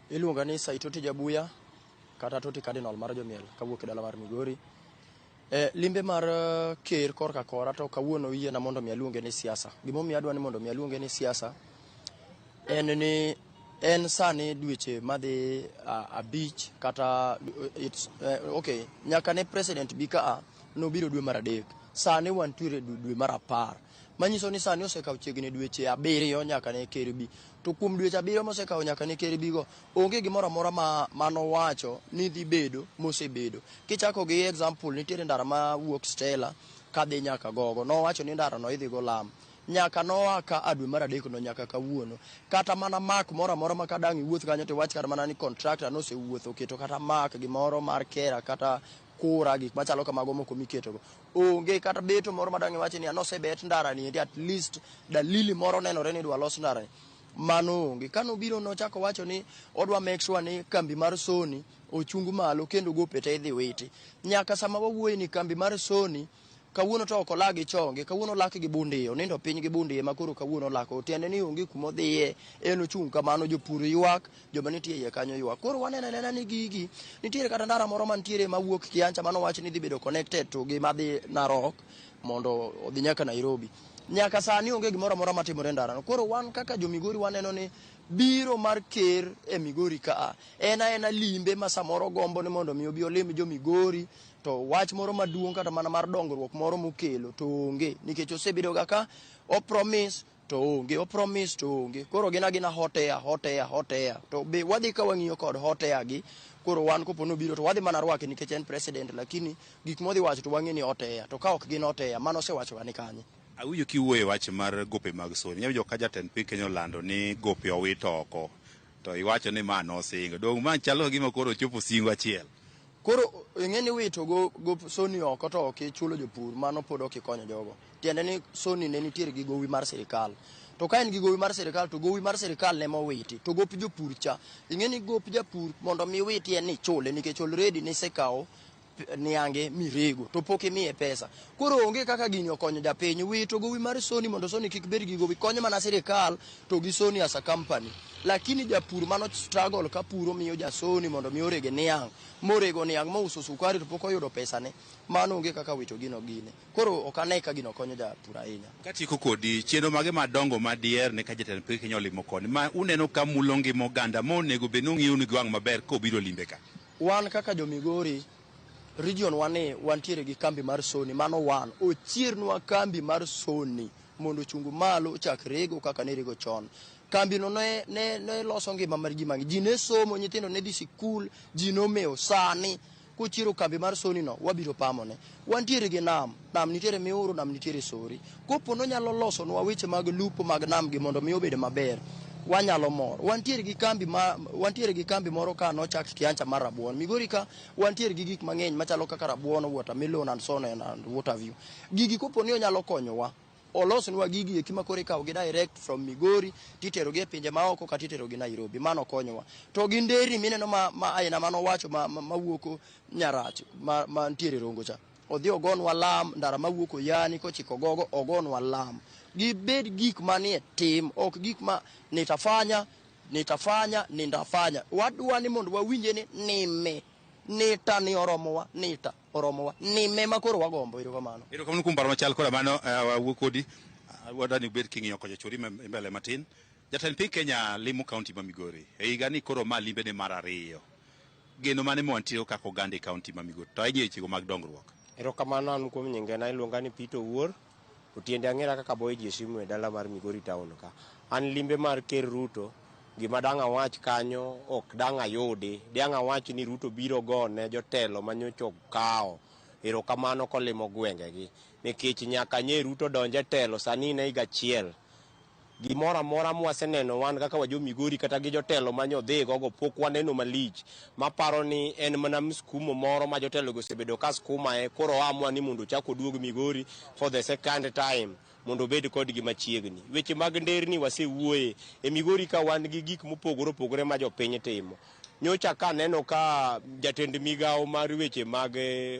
Iluonga ni Saitoti Jabuya kata Toti Cardinal mar Jomiel kawuok e dala mar Migori. Limbe mar ker korka kora to kawuono oyiena mondo mi aluonge ni siasa. Gimomiyo adwa ni mondo mi aluonge ni siasa en ni en sani dweche madhi 5 kata it's, okay, nyaka ne president bi ka nobiro dwe mar 3. Sani wantiere dwe mar 10. Manyiso ni sani osekawo chiegni dweche 7 nyaka ne ker bi. To kuom dweche 7 mosekawo nyaka ne ker bi go, onge gimoro amora manowacho ni dhi bedo mosebedo. Kichako gi example, nitiere ndara ma wuok Stella kadhi nyaka Gogo. Nowacho ni ndara no idhi go lam. Nyaka noa ka a dwe mar 3 no nyaka kawuono. Kata mana mark moro amora ma kadang' iwuoth kanyo to iwach kata mana ni contractor nosewuotho oketo kata mark gimoro mar kera kata kura gik machalo kamago moko miketogo. Onge kata beto moro madang' iwach ni nosebet ndara ni endi at least dalili moro nenore ni idwa los ndara ni. Mano onge. Kanobiro nochako wacho ni odwa make sure ni kambi mar Sony ochung malo kendo gope te idhi witi. Nyaka sama wawuoye ni kambi mar Sony kawuono to ok olak gi chonge, kawuono olak gi bundiye, onindo piny gi bundiye ma koro kawuono olako. Tiende ni onge kuma odhiye, en ochung' kamano, jopur ywak, joma nitie iye kanyo ywak. Koro waneno anena ni gigi, nitiere kata ndara moro mantiere mawuok Kiancha manowach ni dhi bedo connected to gi madhi Narok mondo odhi nyaka Nairobi. Nyaka sani onge gimoro amora matimore e ndarano. Koro wan kaka jo Migori waneno ni biro mar ker e Migori ka en aena limbe ma samoro gombo ni mondo mi obi olim jo Migori, to wach moro maduong' kata mana mar dongruok moro mokelo to onge, nikech osebedo ga ka o promise to onge, o promise to onge. Koro gin agina hot air, hot air, hot air. To be wadhi ka wang'iyo kod hot air gi, koro wan kopo nobiro to wadhi mana rwake nikech en president, lakini gik modhi wacho to wang'e ni hot air, to ka ok gin hot air, mano osewacho ga ni kanye.
Awinjo kiwuoyo e wach mar gope mag Sony. Awinjo ka jatend piny Kenya olando ni gope owit oko, to iwacho ni ma nosingo. Dong' ma chalo ka gima koro ochopo singo achiel.
Koro ing'e ni wito go Sony oko to ok ichulo jopur, mano pod ok ikonyo jogo. Tiende ni Sony ne nitiere gi gowi mar sirikal. To ka en gi gowi mar sirikal to gowi mar sirikal ne mowiti, to gop jopur cha. Ing'e ni gop japur mondo mi witi en ni ichule nikech already nisekawo niange mirego to pok imiye pesa. Koro onge kaka gini okonyo japiny. Wito gowi mar Sony mondo Sony kik bed gi gowi konyo mana sirikal to gi Sony as a company. Lakini japur mano struggle ka puro miyo ja Sony mondo mi orege niang', morego niang' mouso sukari to pok oyudo pesane, mano onge kaka wito gino gine. Koro ok ane ka gino konyo japur ahinya.
Katieko kodi, chenro mage madongo ma diher ne ka jatend piny Kenya olimo koni ma uneno ka mulo ngima oganda ma onego bed ni ung'iyo ni gi wang' maber kobiro limbe ka?
Wan kaka jo Migori, region wan wantiere gi kambi mar Sony, mano wan. Ochiernwa kambi mar Sony mondo ochung malo ochak rego kaka ne rego chon. Kambi no ne loso ngima mar ji mang'eny. Ji ne somo, nyithindo ne dhi sikul, ji nomewo. Sani kochiero kambi mar Sony no, wabiro pamone. Wantiere gi nam, nam nitiere Miuru, nam nitiere Sori. Kopo nonyalo losonwa weche mag lupo mag nam gi mondo mi obed maber, wanyalo mor. Wantiere gi kambi ma, wantiere gi kambi moro ka nochak Kiancha mar rabuon. Migori ka wantiere gi gik mang'eny machalo kaka rabuon, watermelon and so on and what have you. Gigi kopo ni onyalo konyowa, olosnwa gigi eki ma koro ikawo gi direct from Migori titerogi e pinje maoko kata iterogi Nairobi, mano konyowa. To gi nderni mineno ma aina manowacho mawuok Nyarach ma nitiere Rongo cha. Odhi ogonwa lam, ndara mawuok Oyani kochiko Gogo ogonwa lam. Gibed gik manie tim, ok gik ma nitafanya, nitafanya, nitafanya. Wadwa ni mondo wawinje ni nime. Nita ni oromowa, nita oromowa. Nime ma koro wagombo, erokamano.
Erokamano kuom paro machal koda mano, wawuo kodi. Wadwa ni ubed king'iyo kocha chori mbele matin. Jatend piny Kenya limo kaunti ma Migori. E higa ni koro ma limbene mar 2. Geno mane ma wantiere kaka oganda e kaunti ma Migori to ahinya e wechego mag dongruok?
Erokamano an kuom nyingena iluonga ni Peter Owuor. Otiende ang'era kaka boy ji e simu e dala mar Migori town ka. An limbe mar Ker Ruto, gima dang' awach kanyo ok dang' ayudi. Dang' awach ni Ruto biro gone jotelo manyocha okawo erokamano kolimo gwengegi. Nikech nyaka nye Ruto donj e telo sani en higa achiel. Gimoro amora mwaseneno wan kaka wajo Migori kata gi jotelo mane odhi gogo pok waneno malich. Maparo ni en mana mskumo moro ma jotelo go osebedo ka skumae, koro oamua ni mondo ochak oduog Migori for the second time mondo obed kodgi machiegni. Weche mag nderni wasewuoye. E Migori ka wan gi gik mopogore opogore ma jopiny timo. Nyocha kaneno ka jatend migawo mar weche mag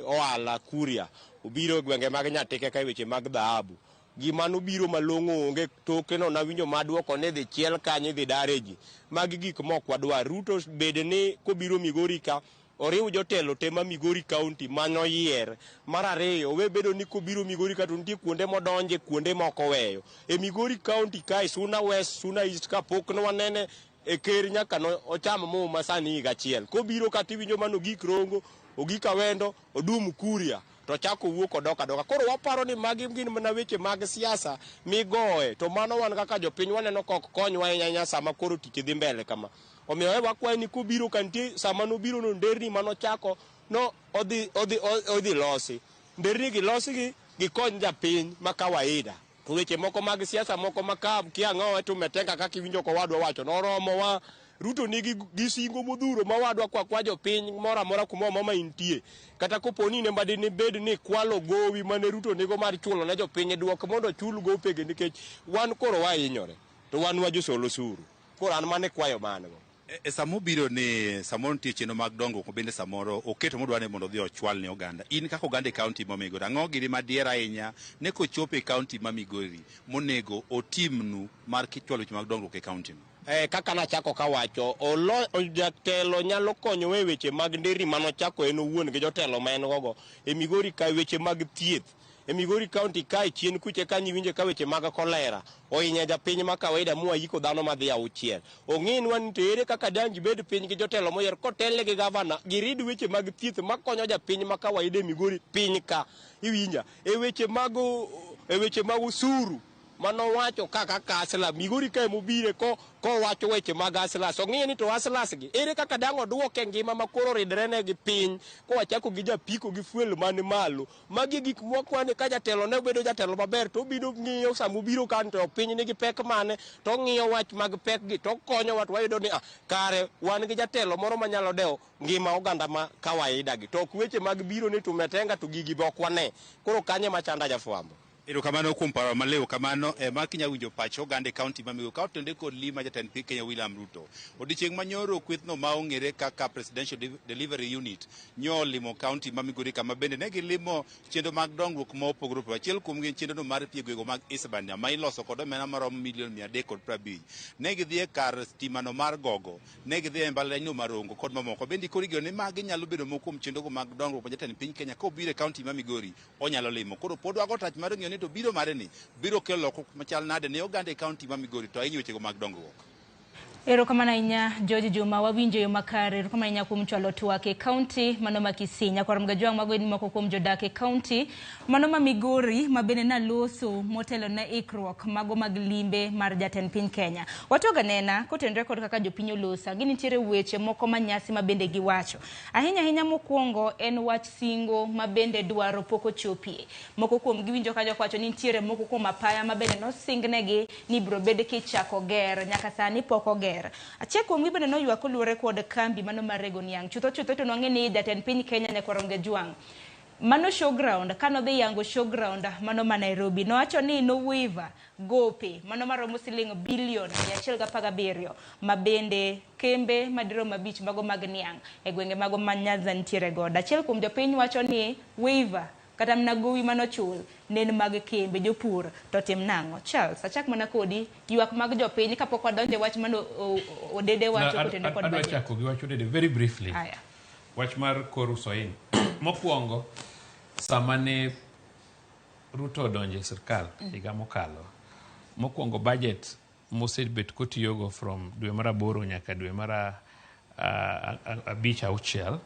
ohala Kuria obiro e gwenge mag Nyatike ka e weche mag dhahabu. Gima nobiro malong'o onge, toke no nawinjo maduoko ni dhi chiel kanyo idhi dare ji. Magi gik mok wadwar. Ruto bed ni kobiro Migori ka oriw jotelo te ma Migori County manoyier. Mar ariyo, owe bedo ni kobiro Migori ka to nitie kuonde modonje, kuonde mok oweyo. E Migori County kae, Suna West, Suna East ka pok nwanene e ker nyaka no ocham muma sani higa achiel. Kobiro ka tiwinjo mano ogik Rongo, ogik Awendo, odum Kuria, to chako wuok odok adoka. Koro waparo ni magi gin mana weche mag siasa migoye, to mano wan kaka jopiny waneno ka ok konywa ahinya ahinya sama koro tich dhi mbele kama. Omiyo e wakwaye ni kobiro ka nitie sama nobiro no nderni manochako no odhi losi. Nderni gi losgi gikony japiny ma kawaida. To weche moko mag siasa moko ma ka kia ang'owa tumetenga kaka iwinjo kowadwa wacho noromowa. Ruto nigi gi singo modhuro ma wadwa kwa jopiny moro amora kuma mama intie. Kata kopo ni ne madine bed ni kwalo gowi mane Ruto nigo mar chulo ne jopiny duok mondo ochul gopege nikech wan koro wahinyore to wan wajosol osuru. Koro an mane kwayo mano.
E samobiro ni samoro nitie chenro mag dongruok bende samoro oketo modwa ni mondo odhi ochwal ne oganda. In kaka oganda e kaunti ma Migori, ang'o gini madier ahinya ne kochopo e kaunti ma Migori monego otimnu mar kichwalo weche mag dongruok e kaunti no?
Kaka nachako kawacho, jatelo nyalo konyowa e weche mag nderni manochako en owuon gi jotelo ma en gogo. E Migori ka weche mag thieth. E Migori County kae chien kuche kanyo iwinjo ka weche mag kolera ohinyo japiny ma kawaida mwayiko dhano madhi 6. Ong'inwa ni to ere kaka dang' gibed piny gi jotelo moyier kotelne gi gavana girid weche mag thieth makonyo japiny ma kawaida e Migori piny ka. Iwinja? E weche mag osuru manowacho kaka kasla Migori kae mobire kowacho weche mag aslas. Ong'iyo ni to aslas gi ere kaka dang' oduoke ngima ma koro ridre ne gi piny kowachako gi japiko gi fuel man malo. Magi gik mwakwane ka jatelo ne obedo jatelo maber to obiro ng'iyo sama obiro kan to piny nigi pek mane to ong'iyo wach mag pek gi to okonyowa to wayudo ni kare wan gi jatelo moro manyalo dewo ngima oganda ma kawaida gi. To ok weche mag biro ni tumetenga to gigi be ok wane. Koro kanye machanda jafwambo.
Erokamano kuom paro maliw kamano ma kinya winjo pach oganda e kaunti ma Migori ka otende kod lima jatend piny Kenya William Ruto. Odiochieng' manyoro kwethno ma ong'ere kaka Presidential Delivery Unit nyo olimo kaunti ma Migori kama bende ne gilimo chenro mag dongruok ma opogore opogore. Achiel kuomgi en chenro mar piego gwenge mag Isebania ma iloso kod omenda maromo milion 350. Ne gidhi e kar stima no mar Gogo, ne gidhi e mbalariany no mar Rongo kod mamoko. Bende koro igeno ni magi nyalo bedo moko kuom chenro mag dongruok ma jatend piny Kenya kobiro e kaunti ma Migori onyalo limo. Koro pod wago tach mar ng'iyo ni to biro mare ni biro kelo lokruok machal nade ne oganda e kaunti ma Migori to ahinya wechego mag dongruok.
Erokamano ahinya George Juma, wawinjo yo makare. Erokamano ahinya kuom chwalo twak e kaunti mano ma Kisii. Nyakwar Mgajwang' mago en moko kuom jodak e kaunti mano ma Migori ma bende naloso motelo ne ikruok mago mag limbe mar jatend piny Kenya. Watoga nena kotenore kod kaka jopiny oloso, gi nitiere weche moko manyasi ma bende giwacho. Ahinya ahinya mokwongo en wach singo ma bende dwaro pok ochopie. Moko kuom giwinjo ka jok wacho ni nitiere moko kuom apaya ma bende nosingnegi ni ibiro bed kichako ger, nyaka sani pok oger. Achiel kuom gi bende noywak koluwore kod kambi mano mar rego niang'. Chutho chutho to nwang'e ni jatend piny Kenya Nyakwar Ongejwang' mano showground kanodhi yango showground mano ma Nairobi nowacho ni nowaiver gope mano maromo siling bilion 117 ma bende kembe madirom 5 mago mag niang' e gwenge mago ma Nyanza nitiere godo. Achiel kuom jopiny wacho ni waiver Kata mana gowi manochul ne en mag kembe jopur to tim nang'o? Charles, achak mana kodi ywak mag jopiny kapok wadonjo e wach mane Odede wacho kotenore kod
Adwa
budget.
chako gi wach Odede very briefly.
Aya.
Wach mar Koru Soin. Mokwongo, sama ne Ruto odonjo e sirkal higa mokalo, mokwongo budget mosebet kotiyogo from dwe mar aboro nyaka dwe mar abich auchiel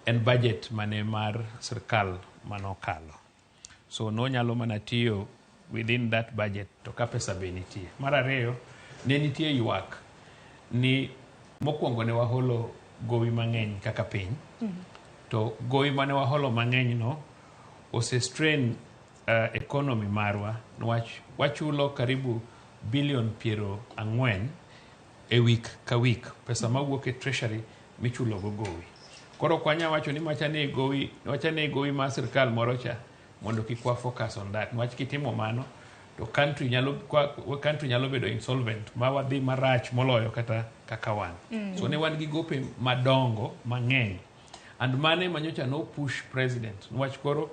en budget mane mar sirkal manokalo. So nonyalo mana tiyo within that budget to ka pesa be nitie. Mar ariyo, ne nitie ywak ni mokwongo ne waholo gowi mang'eny kaka piny. To gowi mane waholo mang'eny no ose strain economy marwa niwach wachulo karibu bilion 40 e week ka week pesa mawuok e treasury michulo go gowi. Koro ok wanyal wacho ni macha ne gowi, wacha ne gowi mar sirkal moro cha mondo kik wa focus on that. Niwach kitimo mano to country nyalo bedo insolvent ma wadhi marach moloyo kata kaka wan. So ne wan gi gope madongo mang'eny. And mane manyocha no push president. Niwach koro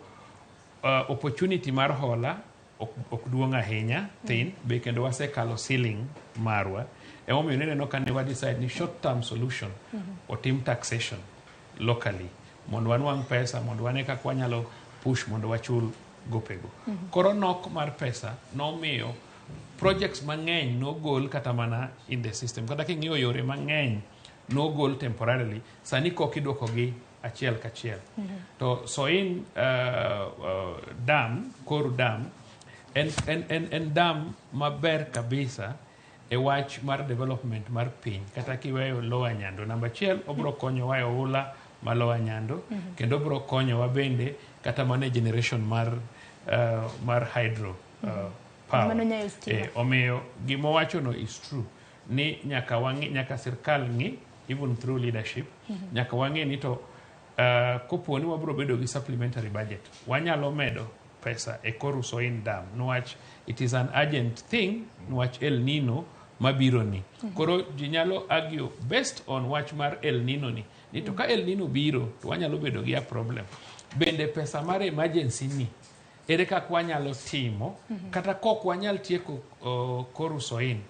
opportunity mar hola ok duong' ahinya, thin, be kendo wasekalo ceiling marwa. Emomiyo nineno ka ne wa decide ni short term solution otim taxation locally mondo wanwang' pesa mondo wane kaka wanyalo push mondo wachul gopego. Koro nok mar pesa nomiyo projects mang'eny nogol kata mana in the system. Kata king'iyo yore mang'eny nogol temporarily, sani kok idwokogi achiel kachiel. To Soin dam, Koru dam, en dam maber kabisa e wach mar development mar piny. Kata kiweyo Lower Nyando. Namba achiel, obro konyowa e oula ma Lower Nyando, kendo obro konyowa bende kata mana e generation mar hydro power.
Mano nyayo stima.
Omiyo gimowachono is true ni nyaka wang'i, nyaka sirkal ng'i even through leadership, nyaka wang'e ni to kopo ni wabro bedo gi supplementary budget, wanyalo medo pesa e Koru Soin dam niwach it is an urgent thing niwach El Nino mabiro ni. Koro ji nyalo argue based on wach mar El Nino ni to ka El Nino biro to wanyalo bedo gi a problem. Bende pesa mar emergency ni ere kaka wanyalo timo kata kok wanyal tieko Koru Soin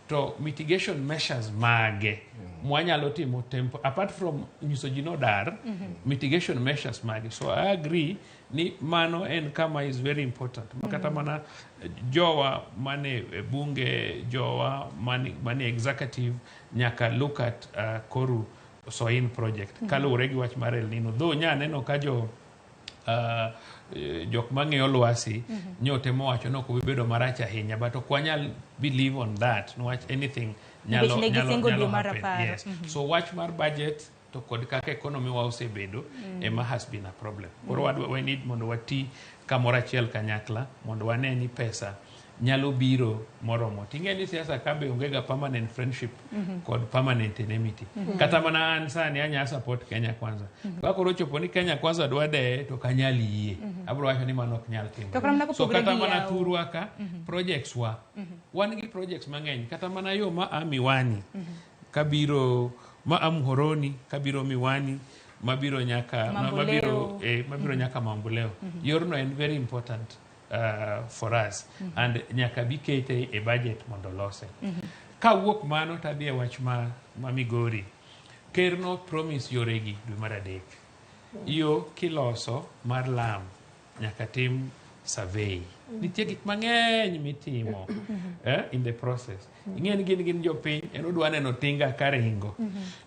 to mitigation measures mage mwanyalo timo tempo apart from nyiso ji nodar mitigation measures mage. So I agree ni mano en kama is very important. Kata mana jowa mane e bunge, jowa mane executive nyaka look at Koru Soin project kaluwore gi wach mar El Nino. Though nya neno ka jo jok mang'iyo lwasi nyotemo wacho ni ok obi bedo marach ahinya, but ok wanyal believe on that niwach anything
Nikech ne gisingo
nyalo
dwe mar
happen.
10.
Yes. So wach mar budget to kod kaka economy wa osebedo ema has been a problem. Koro we need mondo wati kamoro achiel kanyakla mondo wane ni pesa nyalo biro moromo. Ting'e ni siasa ka be onge ga permanent friendship kod permanent enmity. Kata mana an sani anya support Kenya Kwanza. Ka koro ochopo ni Kenya Kwanza dwa deye to ok anyal yie. Abro wacho ni mano ok nyal timore.
To kata mana
So
kopogore
kata
gi
mana
yawo.
thurwa ka projects wa wan gi projects mang'eny kata mana yo ma a Miwani kabiro ma a Muhoroni kabiro Miwani mabiro nyaka
Mamboleo.
mabiro nyaka Mamboleo. Yorno en very important for us and nyaka bi kete e budget mondo lose. Kawuok mano tadhi e wach ma Migori. Ker no promise yoregi dwe mar 3. Yo kiloso mar lam nyaka tim survey. Nitie gik mang'eny mitimo in the process. Ing'e ni gin jopiny, en odwa neno tinga karingo.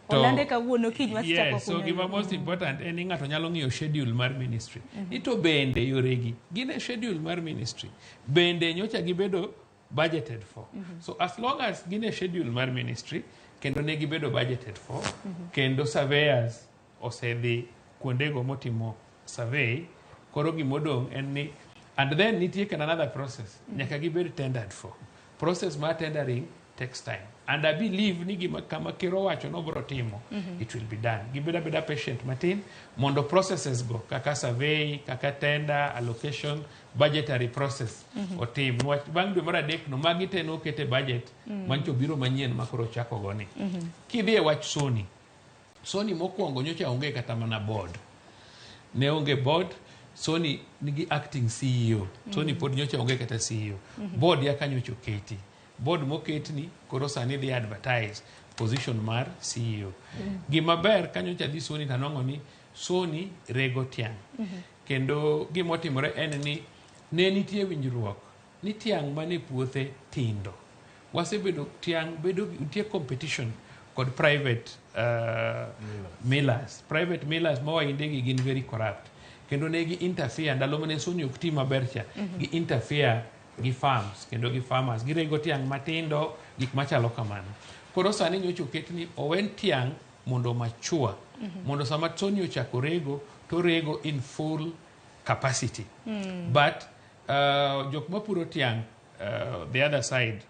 Olande kawuono kiny wasichako
Yes, so
kunyo
gima
yo.
most important en ni ng'ato nyalo ng'iyo schedule mar ministry. Ni to bende yoregi gin e schedule mar ministry. Bende nyocha gibedo budgeted for. So as long as gin e schedule mar ministry kendo ne gibedo budgeted for, kendo surveyors osedhi kuondego motimo survey, koro gimodong' en ni and then nitie kendo another process nyaka gibed tendered for. Process mar tendering takes time. And I believe ni gima kama ker owacho nobro timo, it will be done. Gibed abeda patient matin mondo processes go kaka survey, kaka tender, allocation, budgetary process otim. Niwach bang' dwe mar 3 no magi te noket e budget mancho biro manyien ma koro chako go ni. Kidhi e wach Sony, Sony mokwongo nyocha onge kata mana board. Ne onge board Sony nigi acting CEO. Sony pod nyocha onge kata CEO. Board ya kanyocha oketi. Board moketni koro sani dhi advertise position mar CEO. Gima ber kanyocha dhi Sony tanwang'o ni Sony rego tiang'. Kendo gimotimore en ni ne nitie winjruok ni tiang' mane puothe tindo. Wasebedo tiang' bedo nitie competition kod private millers. Private millers ma wainde gi gin very corrupt. Kendo ne gi interfere ndalo mane Sony ok ti maber cha. Gi interfere gi farms kendo gi farmers. Girego tiang' matindo gik machalo kamano. Koro sani nyocha oket ni owen tiang' mondo mature. Mondo sama Sony ochako rego to rego in full capacity. But jok mapuro tiang' the other side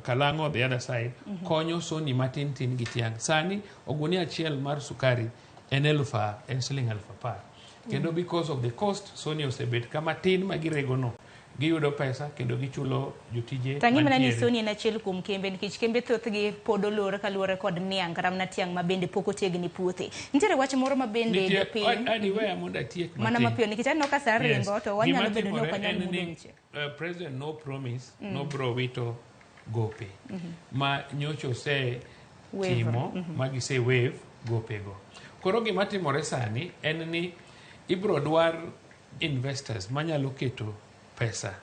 Kalango the other side konyo Sony matin tin gi tiang'. Sani ogunia achiel mar sukari en en siling 10,000. Kendo because of the cost Sony osebet kama tin ma girego no. Giyudo pesa kendo gichulo jotije
Tang'i mana ni
mantiere.
Sony en achiel kuom kembe nikech kembe thothgi pod olor kaluwore kod niang' kata mana tiang' ma bende pok otegni puothe. Nitiere wach moro ma bende
Nitie
jopiny
aniweya mondo atiek
mana
matin.
mapiyo nikech aneno ka sa ringo to wanyalo
Gima
bedo ni ok
timore
wanyal
en
mulo
ni,
weche.
President no promise no bro wito gope ma nyocha ose
Waiver.
timo ma gise waive gopego. Koro gima timore sani en ni ibro dwar investors manyalo keto pesa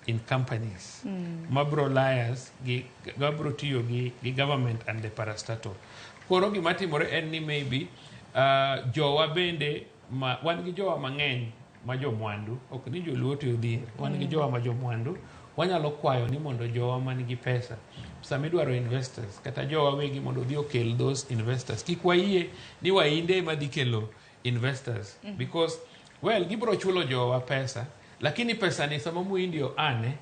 in companies mabro liars gi mabro tiyo gi government and the parastatal. Koro gima timore en ni maybe jowa bende ma, wan gi jowa mang'eny ma jomwandu, ok ni joluo to odhier, wan gi jowa ma jomwandu, wanyalo kwayo ni mondo jowa man gi pesa sama idwaro investors kata jowa wegi mondo odhi okel those investors. Kik wayie ni wainde ema dhi kelo investors because well gibro chulo jowa pesa lakini pesa ni sama muhindi oane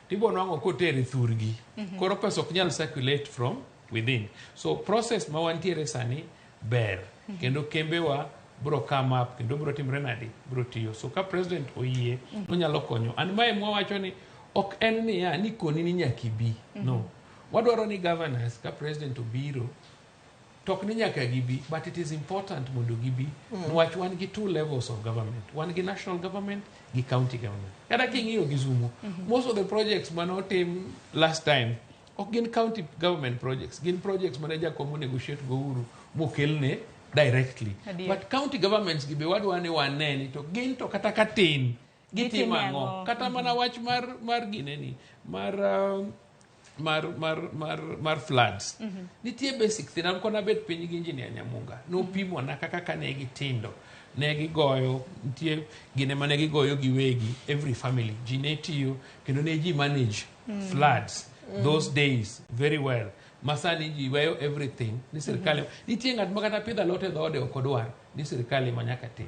tibro nwang'o kotere thurgi. Koro pesa ok nyal circulate from within. So process ma wantiere sani ber kendo kembewa bro come up kendo bro timre nadi bro tiyo. So ka president oyie onyalo konyo. An mae mwawacho ni ok en niya ni koni ni nyaka ibi. No. Wadwaro ni governors ka president obiro to ok ni nyaka gibi but it is important mondo gibi niwach wan gi two levels of government. Wan gi national government gi county government. Kata king'iyo Kisumu, most of the projects manotim last time ok gin county government projects, gin projects mane jakom negotiate go uru mokelne directly.
Adier.
But county governments gi be wadwa ni wane ni to gin to kata ka tin gitimo
Gitimo
ang'o
ang'o?
kata mana wach mar gineni mar mar mar mar mar floods. Nitie basic thing an kona bet piny gi engineer Nyamunga nopimona kaka kane gitindo ne gigoyo nitie gine mane gigoyo giwegi every family ji ne tiyo kendo ne ji manage floods those days very well masani ji weyo everything ni sirikal nitie ng'at ma kata pidho alot e dhoode ok odwar ni sirikal ema nyaka tim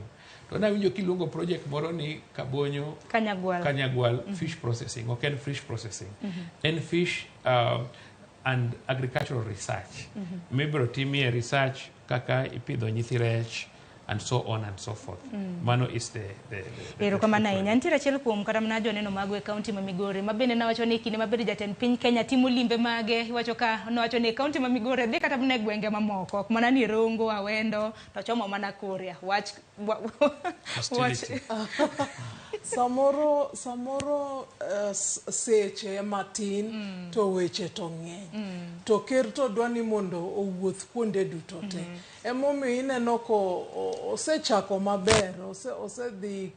to nawinjo kiluongo project moro ni Kabonyo
Kanyagwal.
Kanyagwal fish processing ok en fish processing en fish and agricultural research mibiro timie research kaka ipidho nyithi rech and so on and so forth. Mano is the
Erokamano ahinya. Nitiere achiel kuom kata mana joneno mago e kaunti ma Migori ma bende nawacho ni kinde mabende jatend piny Kenya timo limbe mage iwacho ka nowacho ni e kaunti ma Migori dhi kata mana e gwenge mamoko ok mana ni Rongo, Awendo to chomo mana Kuria. Wach
Hostility.
Samoro seche ema tin to weche to ng'eny. To ker to dwa ni mondo owuoth kuonde duto te. Emomiyo ineno ko osechako maber, osedhi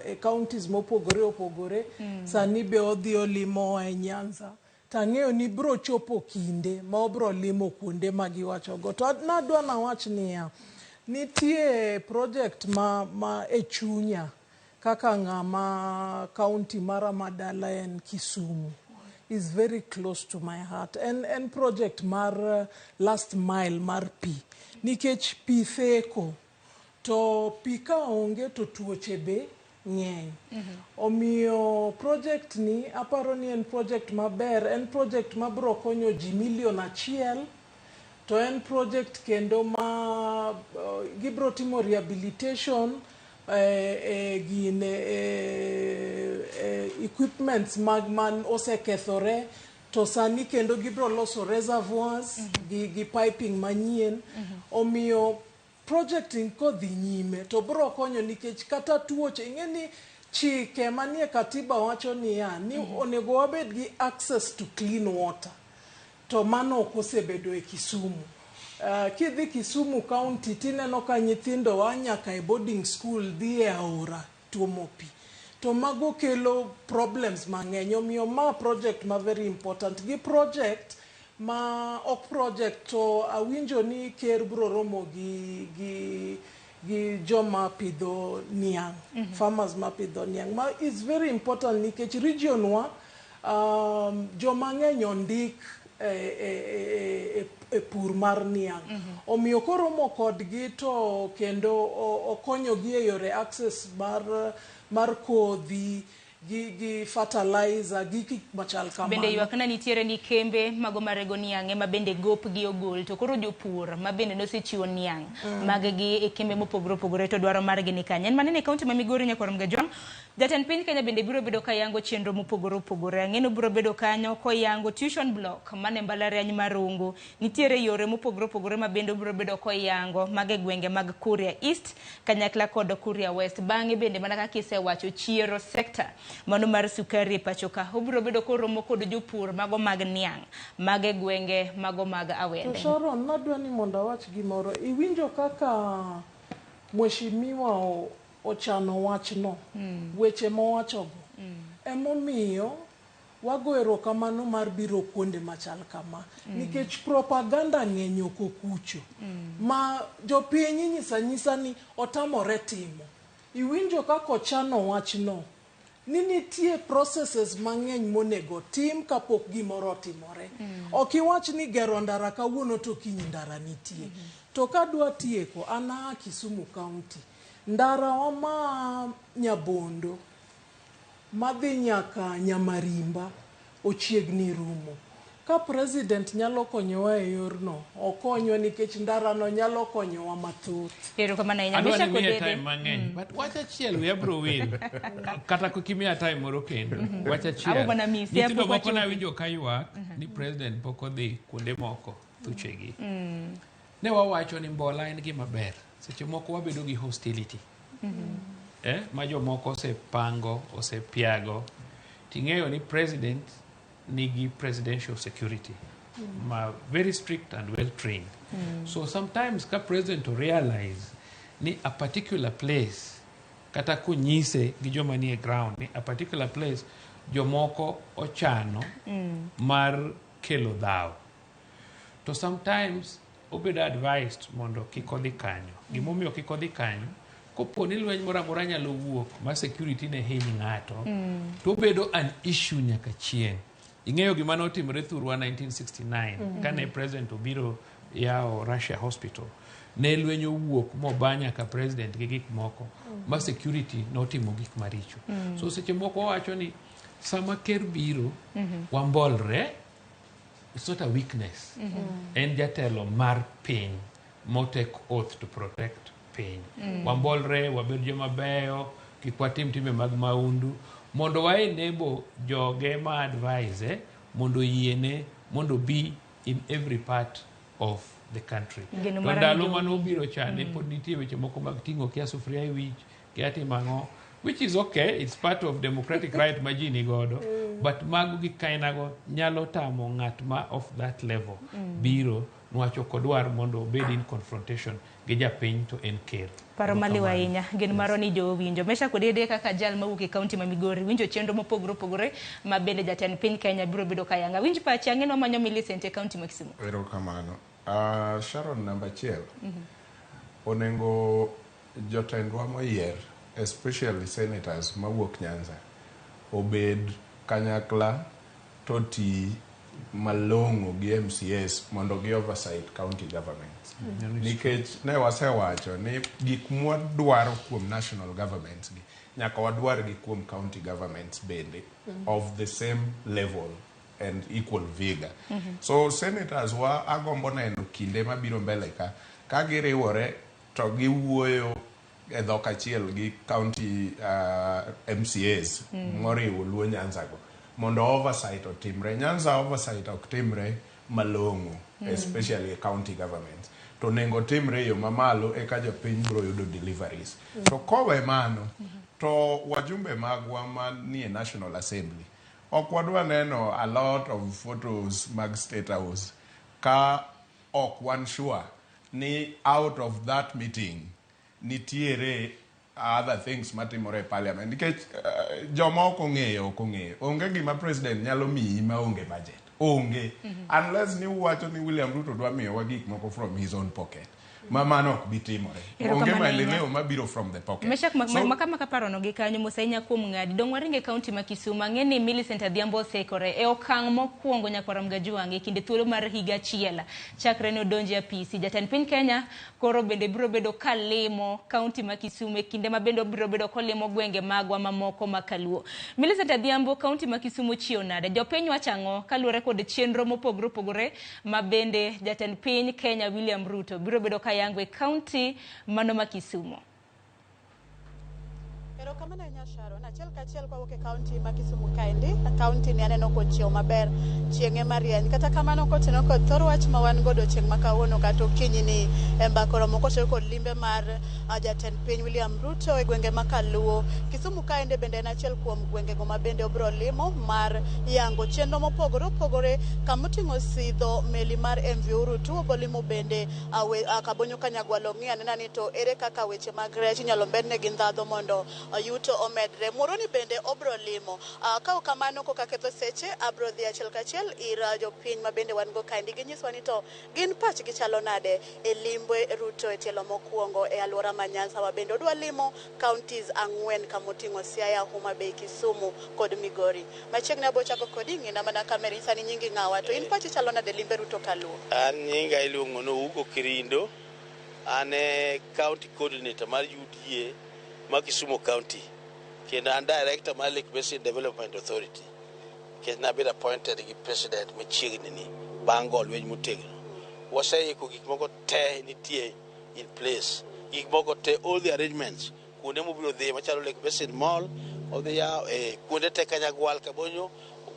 e counties mopogore opogore. Sani be odhi olimo e Nyanza. Tang'eyo ni bro chopo kinde ma obro limo kuonde ma giwachogo. To nadwa nawach niya, nitie project ma e chunya kaka ng'ama county mara madala en Kisumu is very close to my heart. En project mar last mile mar pi. Nikech pi theko, to pi ka onge to tuoche be ng'eny. Omiyo project ni aparo ni en project maber, en project mabro konyo ji 1 million, to en project kendo ma gibro timo rehabilitation gine equipments mag man osekethore to sani kendo gibro loso reservoirs gi piping manyien. Omiyo Project ni kodhi nyime to bro konyo nikech kata tuoche ing'e ni chike manie katiba wacho niya ni onego wabed gi access to clean water to mano ok osebedo e Kisumu. Kidhi Kisumu County tineno ka nyithindo wa nyaka e boarding school dhi e aora tuomo pi. To mago kelo problems mang'eny omiyo ma project ma very important gi project ma ok project to awinjo ni ker bro romo gi joma pidho niang', farmers ma pidho niang' ma is very important nikech region wa joma ng'eny ondik e pur mar niang'. Omiyo koromo kodgi to kendo okonyogi e yore access mar kodhi gi fertilizer gi gik machal kamano.
Bende ywak na nitiere ni kembe mago marego niang' ema bende gopgi ogol to koro jopur ma bende nosechiwo niang' mag gi e kembe mopogore opogore to dwaro margi ni kanye. En manene e kaunti ma Migori nyakwar Mgajwang'. Jatend piny Kenya bende biro bedo ka yango chenro mopogore opogore. Ang'eno biro bedo kanyo koyango tuition block mane mbalariany mar Rongo. Nitiere yore mopogore opogore ma bende obiro bedo koyango mag e gwenge mag Kuria East kanyakla kod Kuria West. Bang'e bende mana kaka isewacho chiero sector mano mar sukari e pacho ka obiro bedo koromo kod jopur mago mag niang' mag e gwenge mago mag Awende.
To Sharon, nadwa ni mondo awach gimoro. Iwinjo kaka mheshimiwa ochano wachno, weche mowachogo. Emomiyo wago erokamano mar biro kuonde machal kama. Nikech propaganda ng'eny oko kucho. Ma jopiny inyisa anyisa ni otamore timo. Iwinjo kaka ochano wachno. Ni nitie processes mang'eny monego tim kapok gimoro otimore. Ok iwach ni gero ndara kawuono to kiny ndara nitie. To kadwa tieko, an aa Kisumu County. Ndara wa ma Nyabondo madhi nyaka Nyamarimba ochiegni rumo. Ka president nyalo konyowa e yorno, okonywa nikech ndarano nyalo konyowa mathoth.
Erokamano ahinya.
Adwa
Mesha
ni miye
Kodede.
time mang'eny. But wach achiel wiya biro wil. Kata kik imiya time moro kendo. Wach achiel.
Abo mana misi,
Nyithindo
apok
moko
wachopo.
nawinjo ka ywak ni president pok odhi kuonde moko thuchegi. Ne wawacho ni mbola en gima ber. Seche moko wabedo gi hostility. Ma jomoko osepango, osepiago. Ting'eyo ni president nigi presidential security ma very strict and well trained. So sometimes ka president to realize ni a particular place kata konyise gi joma nie ground ni a particular place jomoko ochano mar kelo dhaw. To sometimes obedo advised mondo kik odhi kanyo. Gimomiyo kik odhi kanyo, kopo ni lweny moro amora nyalo wuok ma security ne hiny ng'ato, to obedo an issue nyaka chieng'. Ing'eyo gima notimore thurwa 1969 kane president obiro yawo Russia Hospital. Ne lweny owuok moba nyaka president gi gik moko ma security notimo gik maricho. So seche moko wawacho ni sama ker biro, wambolre, it's not a weakness. En jatelo mar piny mo take oath to protect piny. Wambolre, wabed joma beyo, kik watim timbe mag maundu, mondo wa enable joge ma advise mondo yiene mondo be in every part of the country.
Geno
To
mara
ndalo
ni
mane obiro cha ne pod nitie weche moko mag ting'o kia sufuria e wich, kia timo ang'o, which is okay, it's part of democratic right ma ji ni godo, but mago gik kainago nyalo tamo ng'at ma of that level biro niwach ok odwar mondo obed in confrontation gi japiny to en ker.
Paro maliw
Erokamano.
ahinya. Gen maro ni jo winjo. Mesha Kodede kaka jal mawuok e kaunti ma Migori winjo chenro mopogore opogore ma bende jatend piny Kenya biro bedo kayanga. Winj pachi ang'e wamanyo Millicent e kaunti ma Kisumu.
Erokamano. Sharon, namba achiel, onego jotendwa moyier, especially senators mawuok Nyanza, obed kanyakla to ti malong'o gi MCAs mondo gi oversight county governments. Nikech ne wasewacho ni gik mwadwaro kuom national governments gi, nyaka wadwar gi kuom county governments bende of the same level and equal vigor. So senators wa agombo neno kinde mabiro mbele ka giriwore to giwuoyo e dhok achiel gi county MCAs moriwo Luo Nyanza go mondo oversight otimre. Nyanza oversight ok timre malong'o, especially e county governments. To onego timre e yo mamalo eka jopiny biro yudo deliveries. To kowe mano, to wajumbe magwa manie National Assembly ok wadwa neno a lot of photos mag State House ka ok wan sure ni out of that meeting nitiere other things matimore e parliament, nikech joma ok ong'eyo ok ong'eyo. Onge gima president nyalo miyi maonge budget, onge, unless ni uwacho ni William Ruto dwa miyowa gik moko from his own pocket, ma mano ok bi timore.
Erokamano
Onge
ahinya.
maendeleo mabiro from the pocket.
Meshak, maka parono gi kanyo mos ahinya kuom ng'adi. Dong waringe kaunti ma Kisumu. Ang'e ni Millicent Adhiambo oseikore e okang' mokwongo nyakwar Mgajuang' e kinde thuolo mar higa achiel chakre ne odonji e apisi. Jatend piny Kenya koro bende biro bedo kalimo kaunti ma Kisumu e kinde ma bende obiro bedo kolimo gwenge magwa mamoko ma Kaluo. Millicent Adhiambo, kaunti ma Kisumu chiew nade? Jopiny wacho ang'o kaluwore kod chenro mopogore opogore ma bende jatend piny Kenya William Ruto biro bedo kayango e kaunti mano ma Kisumu?
Erokamano ahinya, Sharon. Achiel kachiel kwawuok e kaunti ma Kisumu kaendi, kaunti ni aneno kochiew maber, chieng' ema rieny. Kata kamano, kotenore kod thor wach ma wan godo chieng' ma kawuono kata okinyi ni e mbaka oromo kotenore kod limbe mar jatend piny William Ruto e gwenge ma Kaluo. Kisumu kaende bende en achiel kuom gwengego ma bende obiro limo mar yango chenro mopogore opogore kamoting'o sidho meli mar MV Uhuru. Obolimo bende Kabonyo Kanyagwal, ong'i anena ni to ere kaka weche mag rech inyalo mednegi ndhadho mondo yuto omedre. Muhoroni bende obro limo. Ka ok kamano, koka ketho seche, abro dhi achiel kachiel ir jopiny ma bende wan go kaendi. Ginyiswa ni to gin pachgi chalo nade e limbe Ruto e tielo mokwongo e alwora ma Nyanza wa bende odwa limo counties 4 kamoting'o Siaya, Homa Bay, Kisumu kod Migori. Machiegni abo chako kodi, ng'ina mana kamera inyisa ni nyingi ng'awa, to in pachi chalo nade limbe Ruto Kaluo?
An nyinga iluongo ni Ouko Kirindo. An e county coordinator mar UDA ma Kisumu County. Kendo an director mar Lake Basin Development Authority. Nikech nabedo appointed gi president machiegni ni bang' go lweny motegno. Waseiko gik moko te nitie in place. Gik moko te, all the arrangements, kuonde mobiro dhiye machalo Lake Basin Mall, odhi yawo kuonde te Kanyagwal, Kabonyo,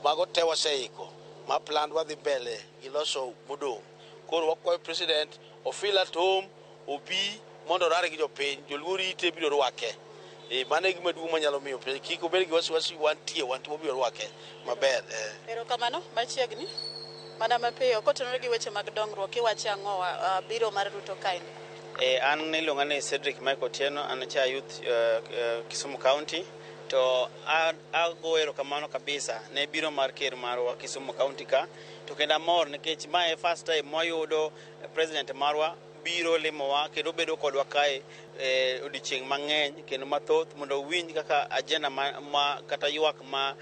mago te waseiko. Ma plan wadhi mbele gi loso modong'. Koro wakwayo president o feel at home, obi mondo orare gi jopiny, joluo rite, biro rwake. Mano e gima duong' manyalo miyo president kik obed gi wasiwasi, wantie, wantie, wabiro rwake maber.
Erokamano, machiegni. Mana mapiyo, kotenore gi weche mag dongruok, iwacho ang'o biro mar Ruto kaendi?
An iluonga ni Cedric Michael Otieno, an cha youth Kisumu County. To ago erokamano kabisa ne biro mar ker marwa Kisumu County ka. To kendo amor nikech mae first time mwayudo president marwa biro limowa kendo bedo kodwa kae odiochieng' mang'eny kendo mathoth mondo owinj kaka agenda ma kata ywak ma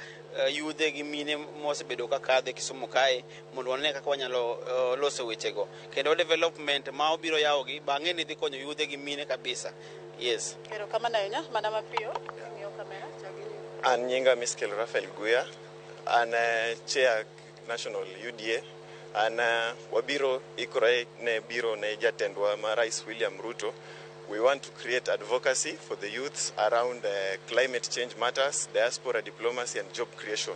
yudhe gi mine mosebedo ka kadhe Kisumu kae mondo wane kaka wanyalo loso wechego. Kendo development ma obiro yawogi bang'e ni dhi konyo yudhe gi mine kabisa. Yes.
Erokamano ahinya, mana mapiyo, ing'iyo kamera, chak gi nyingi.
An nyinga Miskel Rafael Guya, an chair National UDA. An wabiro ikore ne biro ne jatendwa ma Rais William Ruto. We want to create advocacy for the youths around climate change matters, diaspora diplomacy and job creation.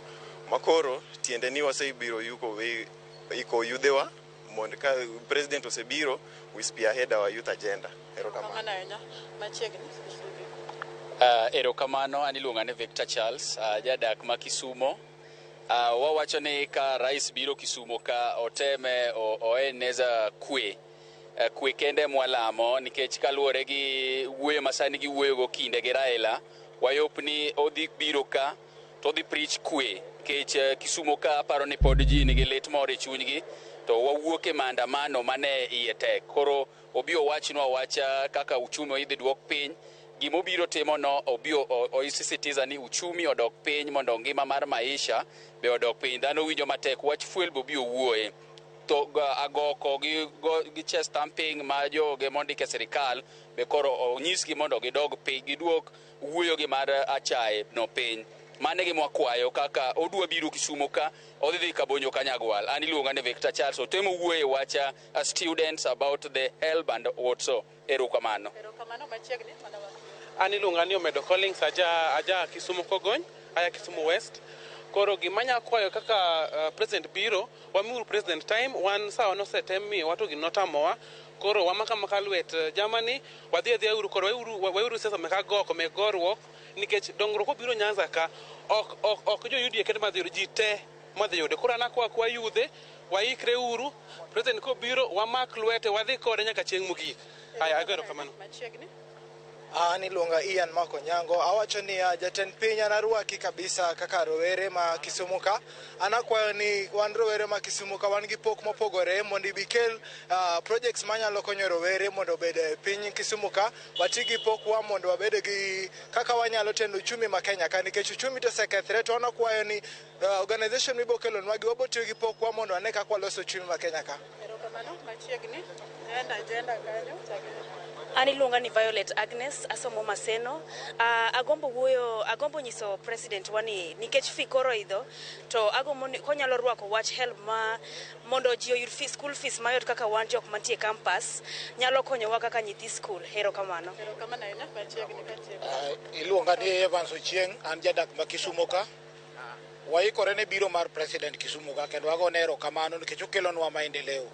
Makoro tiende ni wasebiro yuko we iko yudhewa mondo ka president osebiro, we spearhead our youth agenda. Erokamano.
Erokamano ahinya, machiegni.
Erokamano, an iluonga ni Victor Charles, jadak ma Kisumo. Wawacho ni ka rais biro Kisumo ka oteme oeneza kwe. Kwe kende mwalamo nikech kaluwore gi wuoyo ma sani giwuoyogo kinde gi Raila, wayop ni odhi biro ka to odhi preach kwe nikech Kisumo ka aparo ni pod ji nigi lit moro e chunygi to wawuok e maandamano mane iye tek. Koro obi owachnwa awacha kaka uchumi idhi duok piny. Gimobiro timo no obi osisitiza ni uchumi odok piny mondo ngima mar maisha be odok piny. Dhano winjo matek, wach fuel be obi owuoye. To agoko gi chest thumping ma joge mondik e sirikal be koro onyisgi mondo gidog piny, giduok wuoyo gi mar achaye no piny. Mano e gima wakwayo kaka odwa biro Kisumo ka odhi dhi Kabonyo Kanyagwal. An iluonga ni Victor Charles. Otemo wuoyo e wach students about the help and what so. Erokamano.
Erokamano, machiegni, mana
An iluonga ni Omedo Collins, aja Kisumu Kogony, aya Kisumu West. Koro gima anya kwayo kaka president biro, wamiuru president time, wan sawa nosetem miyowa to gino notamowa. Koro wamaka maka lwet Germany, wadhi adhiya uru kod weuru siasa mek agoko mek goruok nikech dongruok obiro Nyanza ka ok jo UDA kende madhi yudo, ji te madhi yude. Koro an akwa kwa yudhe waikre uru, president kobiro wamak lwete wadhi kode nyaka chieng' mogik. Aya, ago erokamano.
Machiegni.
An iluonga Ian Mako Nyango. Awacho ni jatend piny an arwaki kabisa kaka rowere ma Kisumu ka. An akwayo ni wan rowere ma Kisumu ka wan gi pok mopogore mondo ibi kel projects manyalo konyo rowere mondo obed e piny Kisumu ka. Wati gi pokwa mondo wabed gi kaka wanyalo tendo uchumi ma Kenya ka nikech uchumi to osekethre to an akwayo ni organization mibo kelonwa gi wabo tiyo gi pokwa mondo wane kaka waloso uchumi ma Kenya ka.
Erokamano. Machiegni. Enda agenda kanyo.
An iluonga ni Violet Agnes, asomo Maseno. Agombo wuoyo, agombo nyiso president wa ni nikech fee koro idho, to agombo ni konyalo rwako wach HELB ma mondo ji oyud fee, school fees mayot kaka wan jok mantie campus, nyalo konyowa kaka nyithi school. Erokamano.
Erokamano ahinya. Machiegni kachiegni.
Iluonga ni Evans Ochieng', an jadak ma Kisumu ka. Waikore ne biro mar president Kisumu ka kendo wagone erokamano nikech okelonwa maendeleo.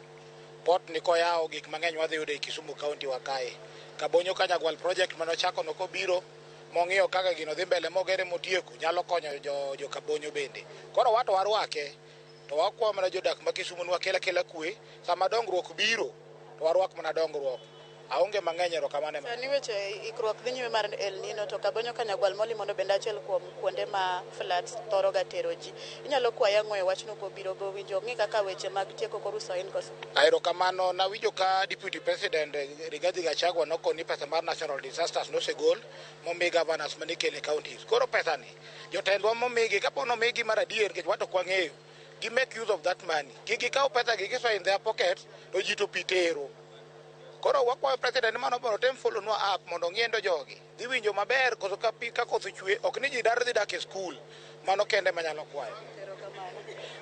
Port ni koyawo gik mang'eny wadhi yudo e Kisumu County wa kae. Kabonyo Kanyagwal project manochako no kobiro mong'iyo kaka gino dhi mbele mogere motieko nyalo konyo jo Kabonyo bende. Koro wato warwake to wakwayo mana jodak ma Kisumu ni wakel akela kwe sama dongruok biro to warwak mana dongruok. Aonge mang'eny, erokamano ema.
Sani weche ikruok dhi nyime mar El Nino to Kabonyo Kanyagwal molimono bende achiel kuom kuonde ma floods thoro ga tero ji. Inyalo kwaye ang'o e wachno kobiro go winjo ng'i kaka weche mag tieko kor uso in koso?
Erokamano, nawinjo ka Deputy President Rigathi Gachagua nokoni pesa mar National Disasters nosegol momi governors manikele counties. Koro pesa ni jotendwa momigi kapo nomigi mar adier nikech wato ok wang'eyo gi make use of that money. Kik gikaw pesa gi gisoyo in their pockets to ji to pi tero. Koro wakwayo president mano mondo otem follow nwa up mondo ong'iendo jogi. Dhi winjo maber koso ka pi ka koth ochwe ok ni ji dar dhi dak e skul. Mano kende manyalo kwayo.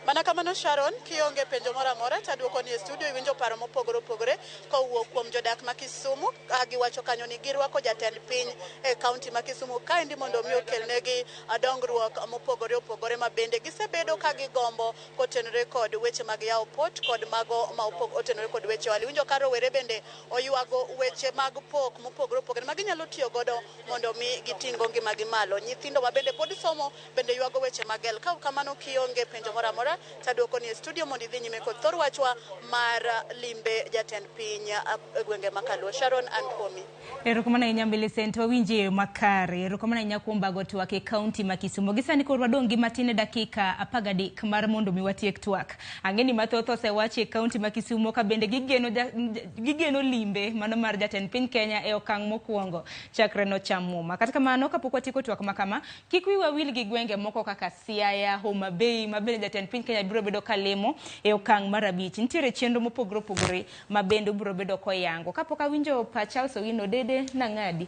Mana kamano Sharon, kionge penjo moro amora to aduoko ni e studio iwinjo paro mopogore opogore kowuok kuom jodak ma Kisumu ka giwacho kanyo ni girwako jatend piny e kaunti ma Kisumu kaendi mondo mi okelnegi dongruok mopogore opogore ma bende gisebedo ka gigombo kotenore kod weche mag yawo port kod mago ma otenore kod weche ohala. Iwinjo ka rowere bende oywago weche mag pok mopogore opogore ma ginyalo tiyo godo mondo mi giting'o ngimagi malo. Nyithindo ma bende pod somo bende ywago weche mag HELB. Ka kamano kionge penjo moro amora taduoko ni e studio mondo idhi nyime kod thor wachwa mar limbe jatend piny e gwenge ma Kaluo. Sharon an kuomi.
Erokamano ahinya Millicent, wawinji e yo makare. Erokamano ahinya kuom bago twak e kaunti ma Kisumu. Gi sani koro wadong' gi matin e dakika 13 mar mondo mi watiek twak. Ang'e ni mathoth osewachi e kaunti ma Kisumu ka bende gigeno limbe mano mar jatend piny Kenya e okang' mokwongo chakre nocham muma. Kata kamano kapok watieko twak ma kama, kik wiwa wil gi gwenge moko kaka Siaya, Homa Bay ma bende jatend piny Kenya biro bedo kalimo e okang' mar 5. Nitiere chenro mopogore opogore ma bende obiro bedo koyango. Kapok awinjo pa Charles Owino Dede nang'adi.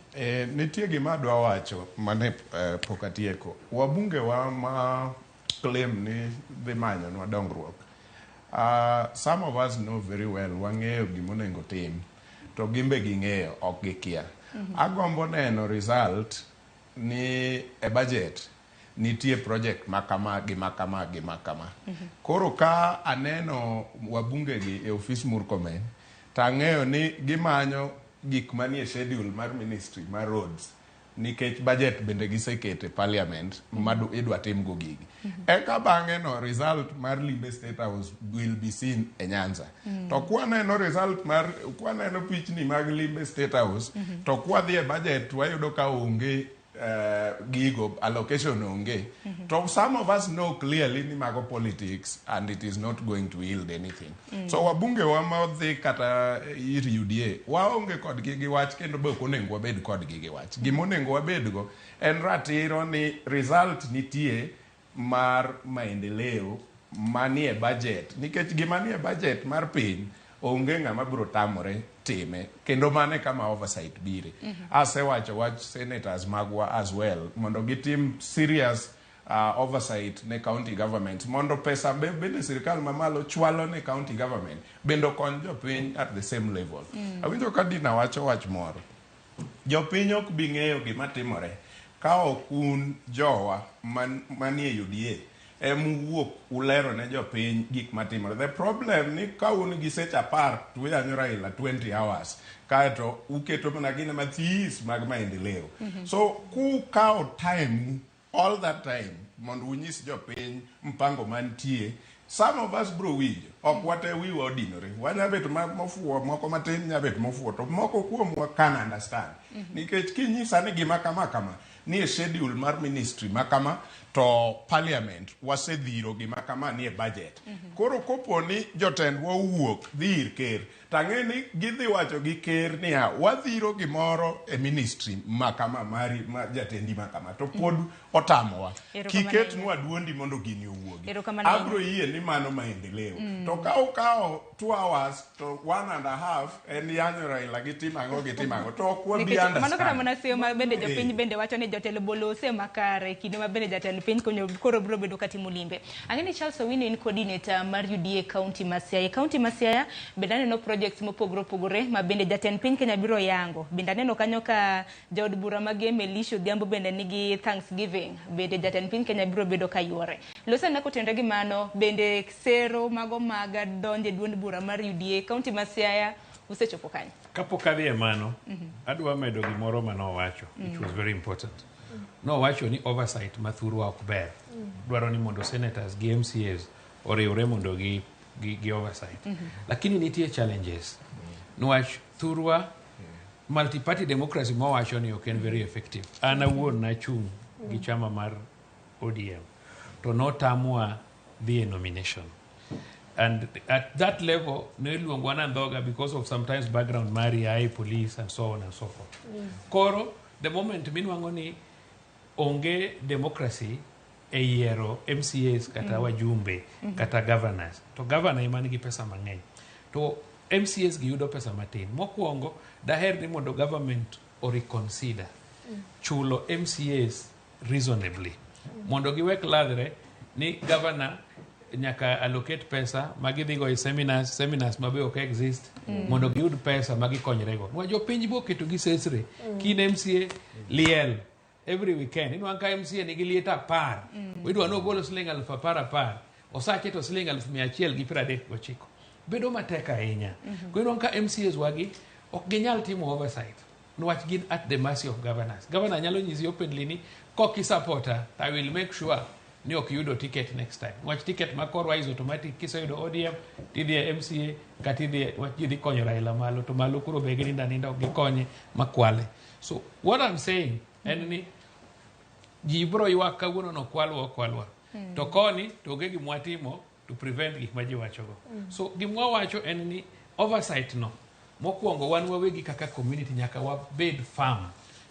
Nitie gima adwa wacho mane pok atieko. Wabunge wa ma claim ni dhi manyonwa dongruok. Some of us know very well wang'eyo gimonego tim to gimbe ging'eyo ok gikia. Agombo neno result ni e budget nitie project makama gi makama gi makama. Koro ka aneno wabunge gi e ofis Murkomen to ang'eyo ni gimanyo gik manie schedule mar ministry mar roads nikech budget bende gisekete parliament ma idwa timgo gigi. Eka bang'e no result mar limbe State House will be seen e Nyanza. To kwaneno result mar kwaneno pichni mag limbe State House to kwadhi e budget wayudo ka onge gigo allocation onge. To some of us know clearly ni mago politics and it is not going to yield anything. So wabunge wa madhi kata ir UDA waonge kodgi gi wach kendo be ok onego wabed kodgi gi wach. Gima onego wabedgo en ratiro ni result nitie mar maendeleo manie budget nikech gima nie budget mar piny onge ng'ama biro tamore time kendo mano e kama oversight bire. Asewacho wach senators magwa as well mondo gitim serious oversight ne county government mondo pesa bende sirikal mamalo chwalo ne county government bende okony jopiny at the same level. Awinjo ka Dina wacho wach moro. Jopiny ok bi ng'eyo gima timore ka ok un jowa manie UDA Emuwuok ulero ne jopiny gik matimore. The problem ni ka un gi seche 10 to uyanyo Raila 20 hours, kaeto uketo mana gine mathis mag maendeleo. So kukawo time, all that time, mondo unyis jopiny mpango mantie, some of us bro winjo. Ok wate wiwa odinore, wanya bet mofuwo, moko matin nya bet mofuwo, to moko kuomwa can understand. Nikech kinyisa ni gima kama kama ni e schedule mar ministry ma kama, to parliament wasedhiro gima kama ni e budget. Koro kopo ni jotendwa owuok dhi ir ker, tang'e ni gidhi wacho gi ker niya, wadhiro gimoro e ministry ma kama mari ma jatendi ma kama, to pod otamowa.
Erokamano.
Kiketnwa duondi mondo gini owuogi,
Erokamano ahinya.
abro yie ni mano maendeleo. To ka ukawo 2 hours to one and a half en yanyo Raila gi timo ang'o gi timo ang'o, to ok wabi
Nikech mano kata
understand.
mana seyo ma bende jopiny bende wacho ni jotelo bolose makare kinde ma bende jatend piny konyo koro biro bedo katimo limbe. Ang'e ni Charles Owino in coordinator mar UDA county ma Siaya. County ma Siaya bende aneno projects mopogore opogore ma bende jatend piny Kenya biro yango. Bende aneno kanyo ka jaod bura ma Gem Elisha Odhiambo bende nigi Thanksgiving. Bende jatend piny Kenya biro bedo ka yuore. Losana kotenore gi mano bende sero mago mag donjo e duond bura mar UDA county ma Siaya usechopo kanyo.
Kapok adhi e mano, adwa medo gimoro manowacho, which was very important. Nowacho ni oversight ma thurwa ok ber. Dwaro ni mondo senators gi MCAs oriwre mondo gi oversight. Lakini nitie challenges. Niwach thurwa multi-party democracy mowacho ni ok en very effective. An awuon nachung' gi chama mar ODM to notamwa dhi e nomination. And at that level, ne iluongwa na because of sometimes background mari ae police and so on and so forth. Koro, the moment minwang'o ni onge democracy e yiero MCAs kata wajumbe kata governors, to governor ema nigi pesa mang'eny. To MCAs gi yudo pesa matin. Mokwongo, daher ni mondo government o reconsider chulo MCAs reasonably. Mondo giwek ladhre ni governor nyaka allocate pesa ma gidhigo e seminars, seminars ma be ok exist, mondo giyud pesa ma gikonyrego. Nwa jopiny bo oketo gi sesre. Kin MCA liel every weekend. Inwang' ka MCA nigi liet 10. Idwa ni ogol siling 10,000 10,000. Osache to siling 139.00. Bedo matek ahinya. Koro inwang' ka MCAs wagi ok ginyal timo oversight. Niwach gin at the mercy of governors. Governor nyalo nyisi openly ni kok isupporta, I will make sure ni ok yudo ticket next time. Niwach ticket ma korwa is automatic kiseyudo ODM tidhi e MCA kata idhi e wach ji dhi konyo Raila malo to malo koro be gininda ninda ok gikonye makwale. So what I'm saying en ni ji biro ywak kawuono nokwalwa okwalwa. To koni to onge gima watimo to prevent gik ma ji wachogo. So gima wawacho en ni oversight no mokwongo wan wawegi kaka community nyaka wabed firm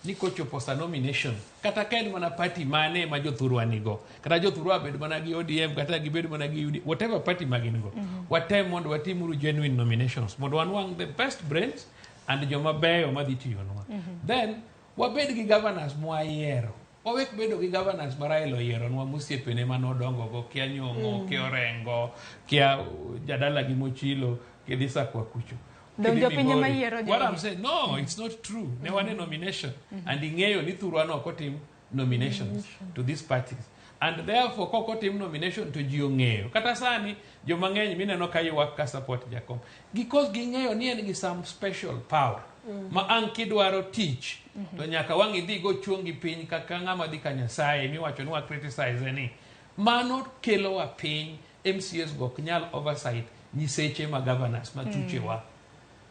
ni kochopo sa nomination kata ka en mana party mane ma jothurwa nigo kata jothurwa bed mana gi ODM kata gibed mana gi UD, whatever party ma gin go, watem mondo watimuru genuine nominations mondo wanwang' the best brains and joma beyo madhi tiyonwa. Then wabed gi governors mwayiero, wawek bedo gi governors ma Raila oyieronwa mosiepene manodongogo kia Nyong'o, kia Orengo, kia jadala gi Mochilo kidhi Sakwa kucho.
Dong'
Kidhi
jopiny ema
Migori.
yiero
What I'm
jogi.
saying, no, it's not true. Ne wan e nomination and ing'eyo ni thurwa no ok otim nominations to these parties and therefore kok otim nomination to ji ong'eyo kata sani joma ng'eny mineno ka ywak ka support Jakom because ging'eyo ni en gi some special power ma ang' kidwaro tich to nyaka wang' idhi go chuongi piny kaka ng'ama dhi ka Nyasaye miwacho ni wa criticize ni mano kelowa piny. MCAs go ok nyal oversight nyiseche ma governors ma thuchewa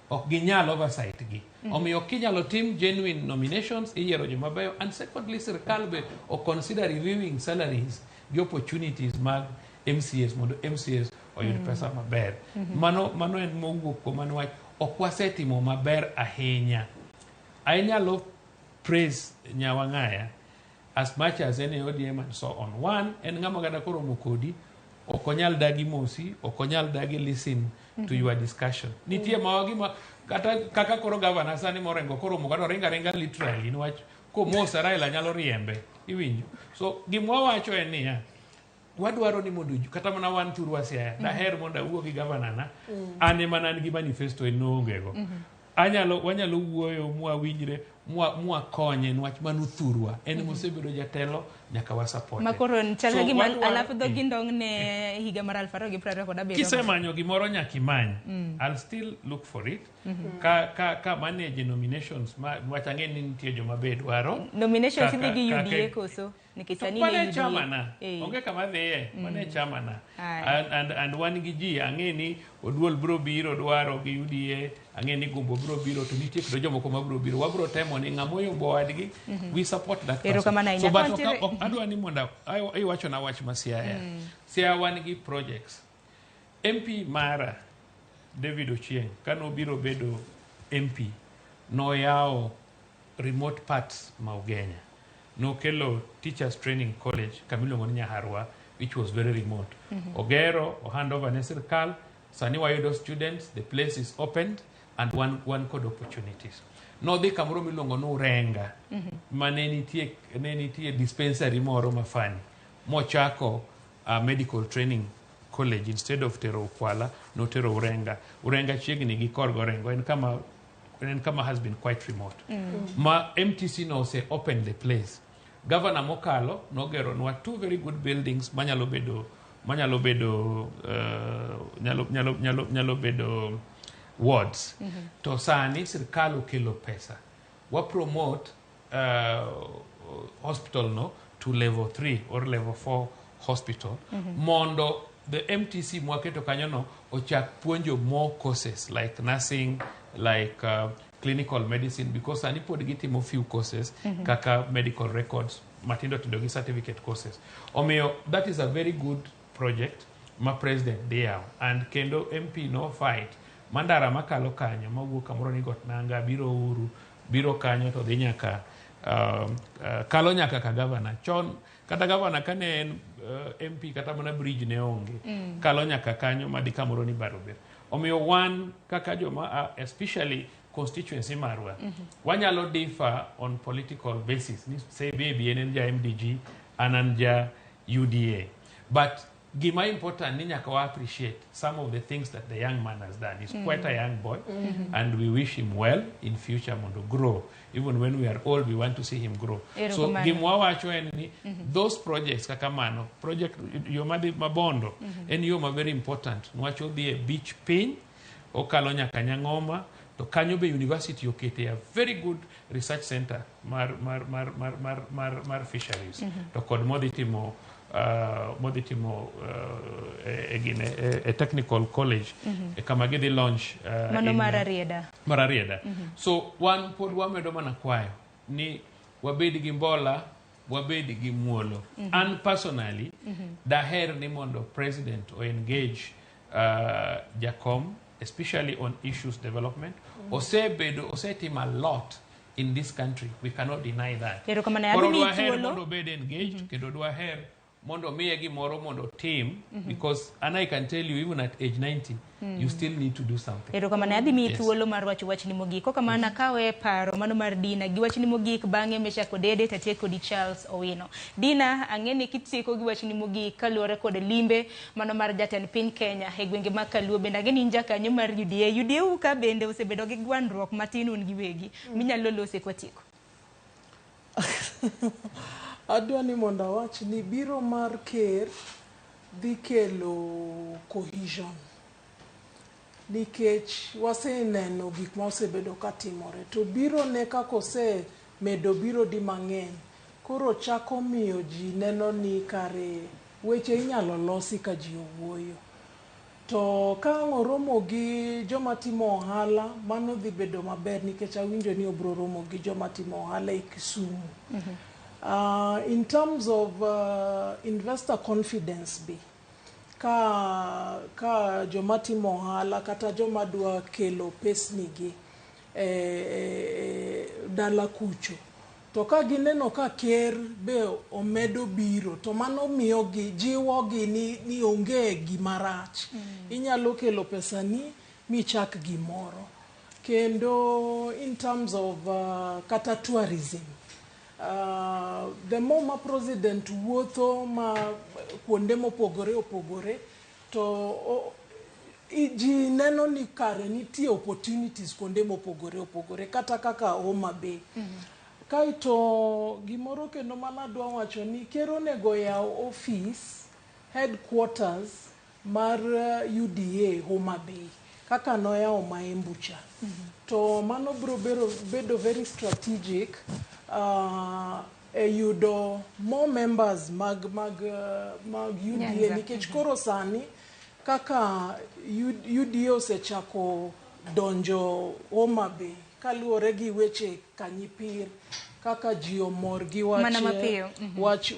ok ginyal oversight gi. Omiyo kinyalo tim genuine nominations, iyiero joma beyo. And secondly, sirikal be o consider reviewing salaries gi opportunities mag MCAs mondo MCAs oyud pesa maber. Mano en mowuok kuom mano wach ok wasetimo maber ahinya. Anyalo praise Nyawang'aya as much as en e ODM and so on. One, en ng'ama kata koromo kodi ok onyal dagi mosi, ok onyal dagi listen to your discussion. Nitie ma gima kata kaka koro gavana sani morengo koromo kata oringa ringa literally niwach komosa Raila nyalo riembe iwinjo. So gima wawacho en niya, wadwaro ni mondo kata mana wan thurwa Siaya, daher mondo awuo gi gavana na, an ema ne an gi manifesto en noonge go. Anyalo wanyalo wuoyo mwawinjre mwakonye niwach mano thurwa en mosebedo jatelo. Nyaka wa support.
Ma koro chal ka gima alafu dhogi ndong ne higa mar 2027.
Kisemanyo gimoro nyaka imany. I'll still look for it. Ka manage nominations ma wach ang'e ni nitie joma be dwaro.
Nominations idhi gi UDA koso? Nikech sani
mane
ne
chama na.
Eh.
Onge kama dhiye, mane chama na.
Aye.
And wan gi ji, ang'e ni Oduol biro biro dwaro gi UDA, ang'e ni Gumbo biro biro, to nitie kendo jomoko ma biro biro. Wabiro temo ni ng'ama oyombo wadgi, we support that person.
Erokamano ahinya.
So, but
Kantiere-
ok adwa ni mondo iwachona wach ma Siaya. Siaya wan gi projects. MP mara, David Ochieng, kane obiro bedo MP, noyawo remote parts ma Ugenya. Nokelo Teachers Training College kamiluongo ni Nyaharwa, which was very remote. Ogero, o hand over ne sirkal, sani wayudo students, the place is opened, and one kod opportunities. Nodhi kamoro miluongo ni Urenga, ma ne nitie dispensary moro mafani, mochako medical training college instead of tero Ukwala, notero Urenga. Urenga chiegni gi Korgorengo, en kama has been quite remote. Ma MTC no ose open the place. Governor mokalo nogeronwa two very good buildings manyalo bedo nyalo bedo wards. To sani sirkal okelo pesa. Wa promote hospital no to level 3 or level 4 hospital mondo the MTC mwaketo kanyo no ochak puonjo more courses like nursing, like clinical medicine, because sani pod gitimo few courses kaka medical records matindo tindo gi certificate courses. Omiyo that is a very good project ma president dhi yawo, and kendo MP no fight mandara makalo kanyo mawuok kamoro ni Got Nanga biro Uru biro kanyo to dhi nyaka kalo nyaka ka governor chon, kata governor kane en MP, kata mana bridge ne onge. Kalo nyaka kanyo madhi kamoro ni Barober. Omiyo wan kaka joma especially constituency marwa, wanyalo differ on political basis ni say maybe en ja MDG, an ja UDA, but gima important ni nyaka wa appreciate some of the things that the young man has done. He's quite a young boy, and we wish him well in future mondo grow. Even when we are old, we want to see him grow. So
Erokamano.
gima wawacho en ni those projects kaka mano project yo madhi Mabondo en yo ma very important niwach odhi e beach piny, okalo nyaka Nyang'oma, to kanyo be university okete a very good research center mar fisheries, to kod modhi timo e gine e technical college, e kama gidhi launch
Mano mar Arieda.
Mar Arieda. So wan pod wamedo mana kwayo ni wabed gi mbola, wabed gi muolo. An personally daher ni mondo president o engage Jakom, especially on issues development. Osebedo osetimo a lot in this country, we cannot deny that.
Erokamano.
Koro
Adhi miyi
dwaher
thuolo.
Mondo obed engaged, kendo dwaher mondo miye gimoro mondo otim, because and I can tell you, even at age 90, you still need to do something.
Erokamano. Adhi miyi
Yes.
thuolo mar wacho wachni mogik. Kokamano akawe paro mano mar Dina gi wachni mogik, bang'e Meshack Odede tatiek kodi Charles Owino. Dina, ang'e ni kitieko gi wachni mogik kaluwore kod limbe mano mar jatend piny Kenya e gwenge mag Kaluo, bende ang'e ni in jakanyo mar UDA. UDA u ka bende osebedo gi gwandruok matin un giwegi. Minyalo lose kwatieko.
Adwa ni mondo awach ni biro mar ker dhi kelo cohesion nikech waseneno gik ma osebedo ka timore, to biro ne kaka osemedo biro di mang'eny, koro chako miyo ji neno ni kare weche inyalo losi ka ji owuoyo. To ka ang' oromo gi joma timo ohala, mano dhi bedo maber nikech awinjo ni obro romo gi joma timo ohala e Kisumu. In terms of investor confidence be ka joma timo ohala kata joma dwa kelo pesni gi e dala kucho, to ka gineno ka ker be omedo biro, to mano miyogi jiwogi ni onge gima rach. Inyalo kelo pesani michak gimoro. Kendo in terms of kata tourism, the more ma president wuotho ma kuonde mopogore opogore, to ji neno ni kare nitie opportunities kuonde mopogore opogore, kata kaka Homa Bay. Kaeto gimoro kendo manadwa wacho ni ker onego yaw office headquarters mar UDA Homa Bay kaka noyawo Maembu cha. To mano biro bedo very strategic e yudo more members mag UDA.
Nyanza.
Nikech koro sani kaka UDA osechako donjo Homa Bay kaluwore gi weche Kanyipir, kaka ji omor gi wach
Mana mapiyo.
Wach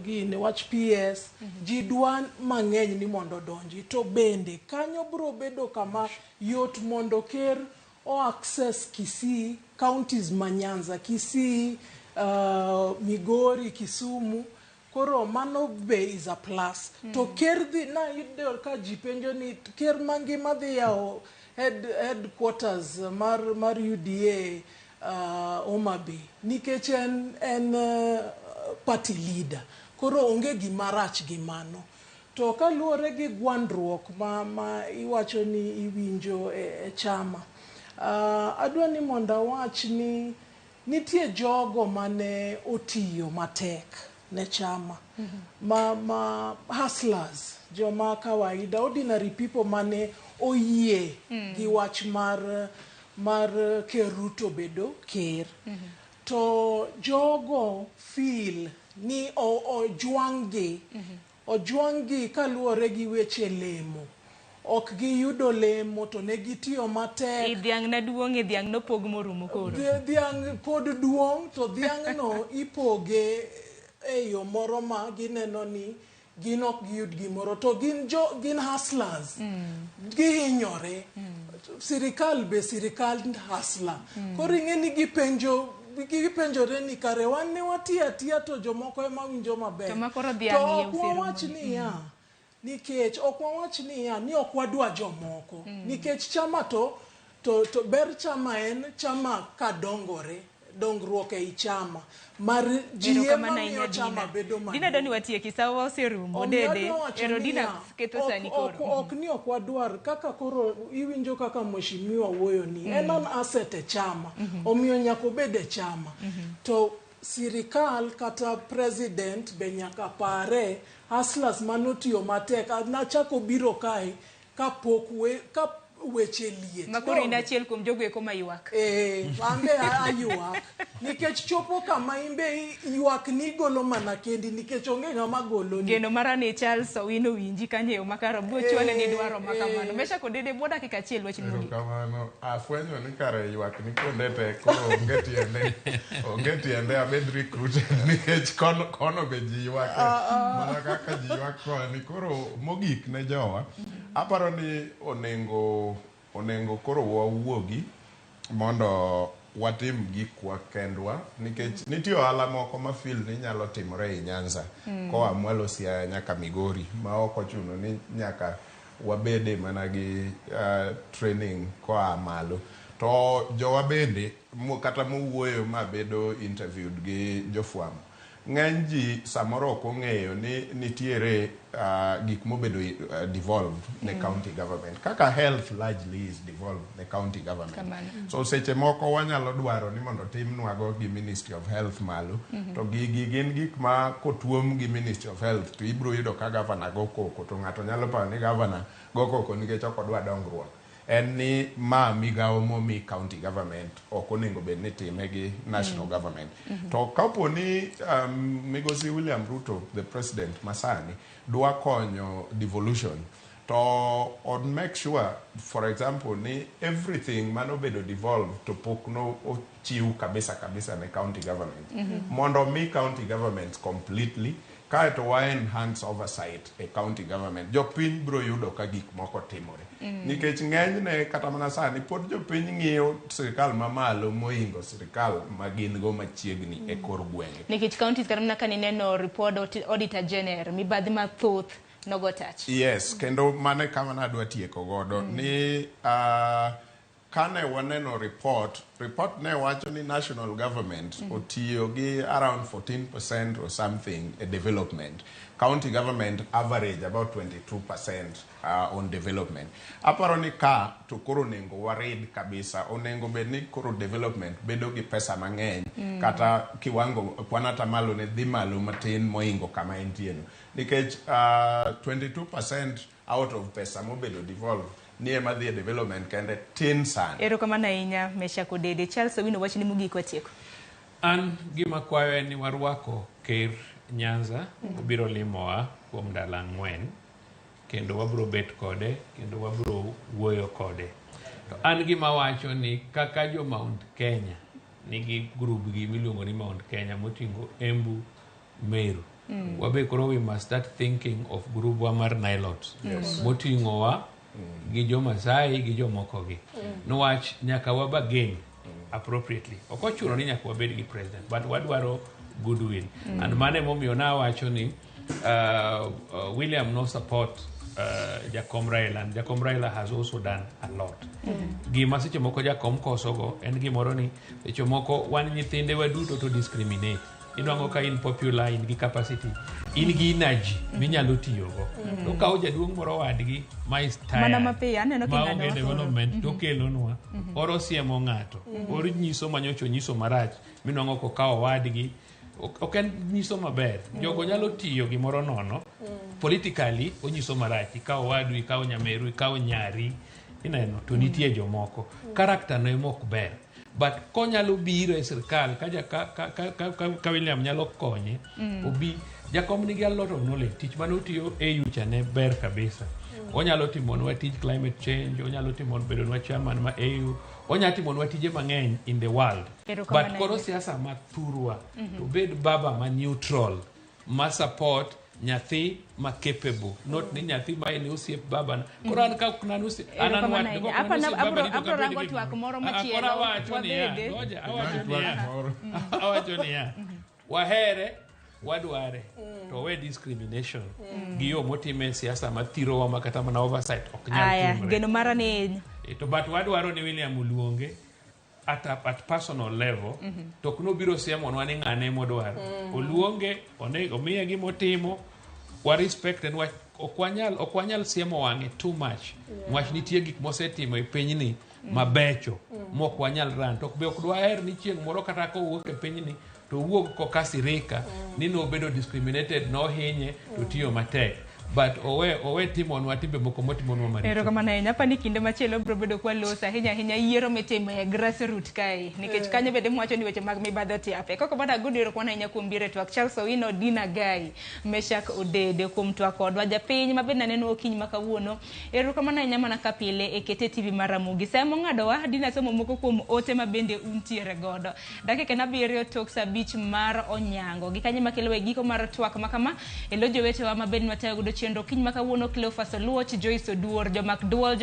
gini, wach PS, ji dwa mang'eny ni mondo odonji. To bende kanyo biro bedo kama yot mondo ker o access Kisii, counties ma Nyanza, Kisii, Migori, Kisumu. Koro mano be is a plus. To ker dhi na yudo ka ji penjo ni ker mangima dhi yawo headquarters mar UDA Homa Bay nikech en party leader. Koro onge gima rach gi mano. To kaluwore gi gwandruok ma iwacho ni iwinjo e chama, adwa ni mondo awach ni nitie jogo mane otiyo matek ne chama, ma hustlers, joma kawaida, ordinary people mane oyie gi wach mar Ker Ruto bedo ker. To jogo feel ni ojwang' gi ojwang' gi kaluwore gi weche lemo. Ok giyudo lemo to ne gitiyo matek.
I dhiang' ne duong', i dhiang' nopog morumo koro.
Dhiang' pod duong' to dhiang'no ipoge e yo moro ma gineno ni gin ok giyud gimoro, to gin hustlers, gihinyore. Sirikal be sirikal hustler. Koro ing'e ni gipenjore ni kare wan ne watiyo atiya to jomoko ema winjo maber.
To ma koro
To
dhiang' iye
ok
oserumo.
wawach niya, nikech ok wawach niya ni ok wadwa jomoko, nikech chama to ber chama en chama ka dongore, dongruok ei chama mar ji ema
Erokamano
miyo
ahinya,
chama
Dina.
bedo
Dina, doni watieki, sawa oserumo.
Omiyo
Dede,
adwa wacho
ero Dina
niya,
ketho sani koro.
Ok ni ok wadwar kaka koro iwinjo kaka mheshimiwa wuoyo ni en an asset e chama, omiyo nyaka obed e chama. To sirikal kata president be nyaka pare hustlers manotiyo matek. Nachako biro kae kapok we, ka weche liet.
Ma koro in achiel kuom jogo eko maywak.
Eh, an be aywak nikech chopo kama in be ywak ni igolo mana kendi nikech onge ng'ama goloni.
Geno mara ni Charles Owino winji kanyo e yo makare, obiro chwale ni dwaro ma kamano. Mesha kod Dede, bwo dakika achiel, wach mogik.
Erokamano. Afwenyo ni kare ywak ni kuonde te, koro onge tiende abed recruited nikech kono be ji ywake mana kaka ji ywak koni. Koro mogik ne jowa, aparo ni onego koro wawuogi mondo watim gikwa kendwa, nikech nitie ohala moko ma feel ni nyalo timore ei Nyanza koa mwalo Siaya nyaka Migori, ma ok ochuno ni nyaka wabede mana gi training koa malo. To jowa bende kata mowuoyo ma bedo interviewed gi jofwambo, ng'eny ji samoro ok ong'eyo ni nitiere gik mobedo devolved ne county government, kaka health largely is devolved ne county government.
Kamano.
So seche moko wanyalo dwaro ni mondo timnwago gi Ministry of Health malo, to gigi gin gik ma kotuom gi Ministry of Health to ibiro yudo ka governor go koko, to ng'ato nyalo paro ni governor go koko nikech ok odwa dongruok. En ni ma migawo momi county government ok onego bed ni time gi national government. To kapo ni migosi William Ruto, the president masani, dwa konyo devolution, to on make sure, for example, ni everything manobedo devolved to pok no ochiw kabisa kabisa ne county government, mondo mi county government completely, kaeto wa enhance oversight e county government, jopiny biro yudo ka gik moko timore. Nikech ng'enyne kata mana sani pod jopiny ng'iyo sirikal mamalo mohingo sirikal ma gin go machiegni e kor gwenge.
Nikech counties kata mana kanineno report auditor general, mibadhi mathoth nogo tach.
Yes, kendo mano e kama nadwa tieko godo ni. Kane waneno report, report ne wacho ni national government otiyo gi around 14% or something e development. County government average about 22% on development. Aparo ni ka to koro onego warid kabisa, onego bed ni koro development bedo gi pesa mang'eny kata kiwango kwan atamalo ne dhi malo matin moingo kama entie no. Nikech 22% out of pesa mobedo devolve ni ema dhi e development kende tin sana.
Erokamano ahinya Meshack Odede. Charles Owino, wachni mogik watieko.
An gima kwayo en ni warwako ker Nyanza obiro limowa kuom ndalo 4 kendo wabiro bet kode kendo wabiro wuoyo kode. To an gima wacho ni kaka jo Mount Kenya nigi group gi miluongo ni Mount Kenya moting'o Embu, Meru. Wabe koro we must start thinking of group wa mar Nilotes moting'owa gi jo Masai gi jomoko gi. Niwach nyaka wabagain appropriately. Ok ochuno ni nyaka wabed gi president, but wadwaro goodwill. And mano emomiyo nawacho ni William no support Jakom Raila, and Jakom Raila has also done a lot. Gima seche moko Jakom kosogo en gimoro ni seche moko wan nyithinde waduto to discriminate. Inwang'o ka in popular, in gi capacity, in gi energy minyalo tiyogo. To kawo jaduong' moro wadgi ma is tired,
Mana mapiyo, aneno
maonge
king'ado koro.
development to okelonwa. Oro siemo ng'ato, or nyiso manyocha onyiso marach, minwang'o kokawo wadgi. Ok en nyiso maber. Jogo nyalo tiyo gimoro nono. Politically onyiso marach. Ikawo wadu, ikawo nyameru, ikawo nyari. Ineno, to nitie jomoko. Character no ema ok ber. But konyalo biro e sirkal ka, ja, ka, ka, ka, ka, ka, ka William nyalo konye obi. Jakom nigi a lot of knowledge. Tich mane otiyo AU cha ne ber kabisa. Onyalo timonwa tij climate change, onyalo timo bedonwa chairman ma AU, onyalo timonwa tije mang'eny in the world.
Erokamano
But koro
ahinya.
siasa ma thurwa to bed baba ma neutral ma support nyathi ma capable, not ni nyathi ma en osiep baba na. Koro an ka ok nan osiep an an
Erokamano
wat
ahinya.
ok nan
Apa
osiep
abro
baba ni to ok
abro
abed
rango
gi
twak
gimoro.
moro
Ah, ah, koro
machielo
awacho niya,
wabede.
ngoja, awacho
Twak
niya,
moro.
awacho niya, wahere wadware to we discrimination gi yo motime siasa mathirowa ma kata mana oversight ok nyal
Aya,
timre.
geno mara ni
To but wadwaro ni William oluonge at personal level to ok nobiro siemonwa ni ng'ane modwaro. Oluonge, omiye gimotimo, wa respect en wach ok wanyal siemo wang'e too much. Wach nitie gik mosetimo e pinyni mabecho mok wanyal ran. To be ok dwaher ni chieng' moro kata kowuok e pinyni to owuog kokasirika ni nobedo discriminated, nohinye to tiyo matek. But owe timonwa timbe moko motimonwa maricho.
Erokamano ahinya. Apa ni kinde machielo biro bedo kwaloso ahinya ahinya yiero mitimo e grassroot kae nikech kanyo bende mwacho ni weche mag mibadhi otiape. Koko bada agodo erokamano ahinya kuom biro e twak. Charles Owino, Dina Gai, Meshack Odede kuom twak kodwa. Japiny mabende naneno okinyi ma kawuono. Erokamano ahinya mana ka pile e Kete TV mar Ramogi. Sa mong'adowa Dina somo moko kuom ote ma bende untiere godo. Dakika en 7 tok sa 5 mar onyango. Gi kanyo makelo e giko mar twak ma kama e lo jowetewa ma bende watayo godo chenro okinyi ma kawuono Cleophas Oluoch, Joyce Oduor, Jomak Duol.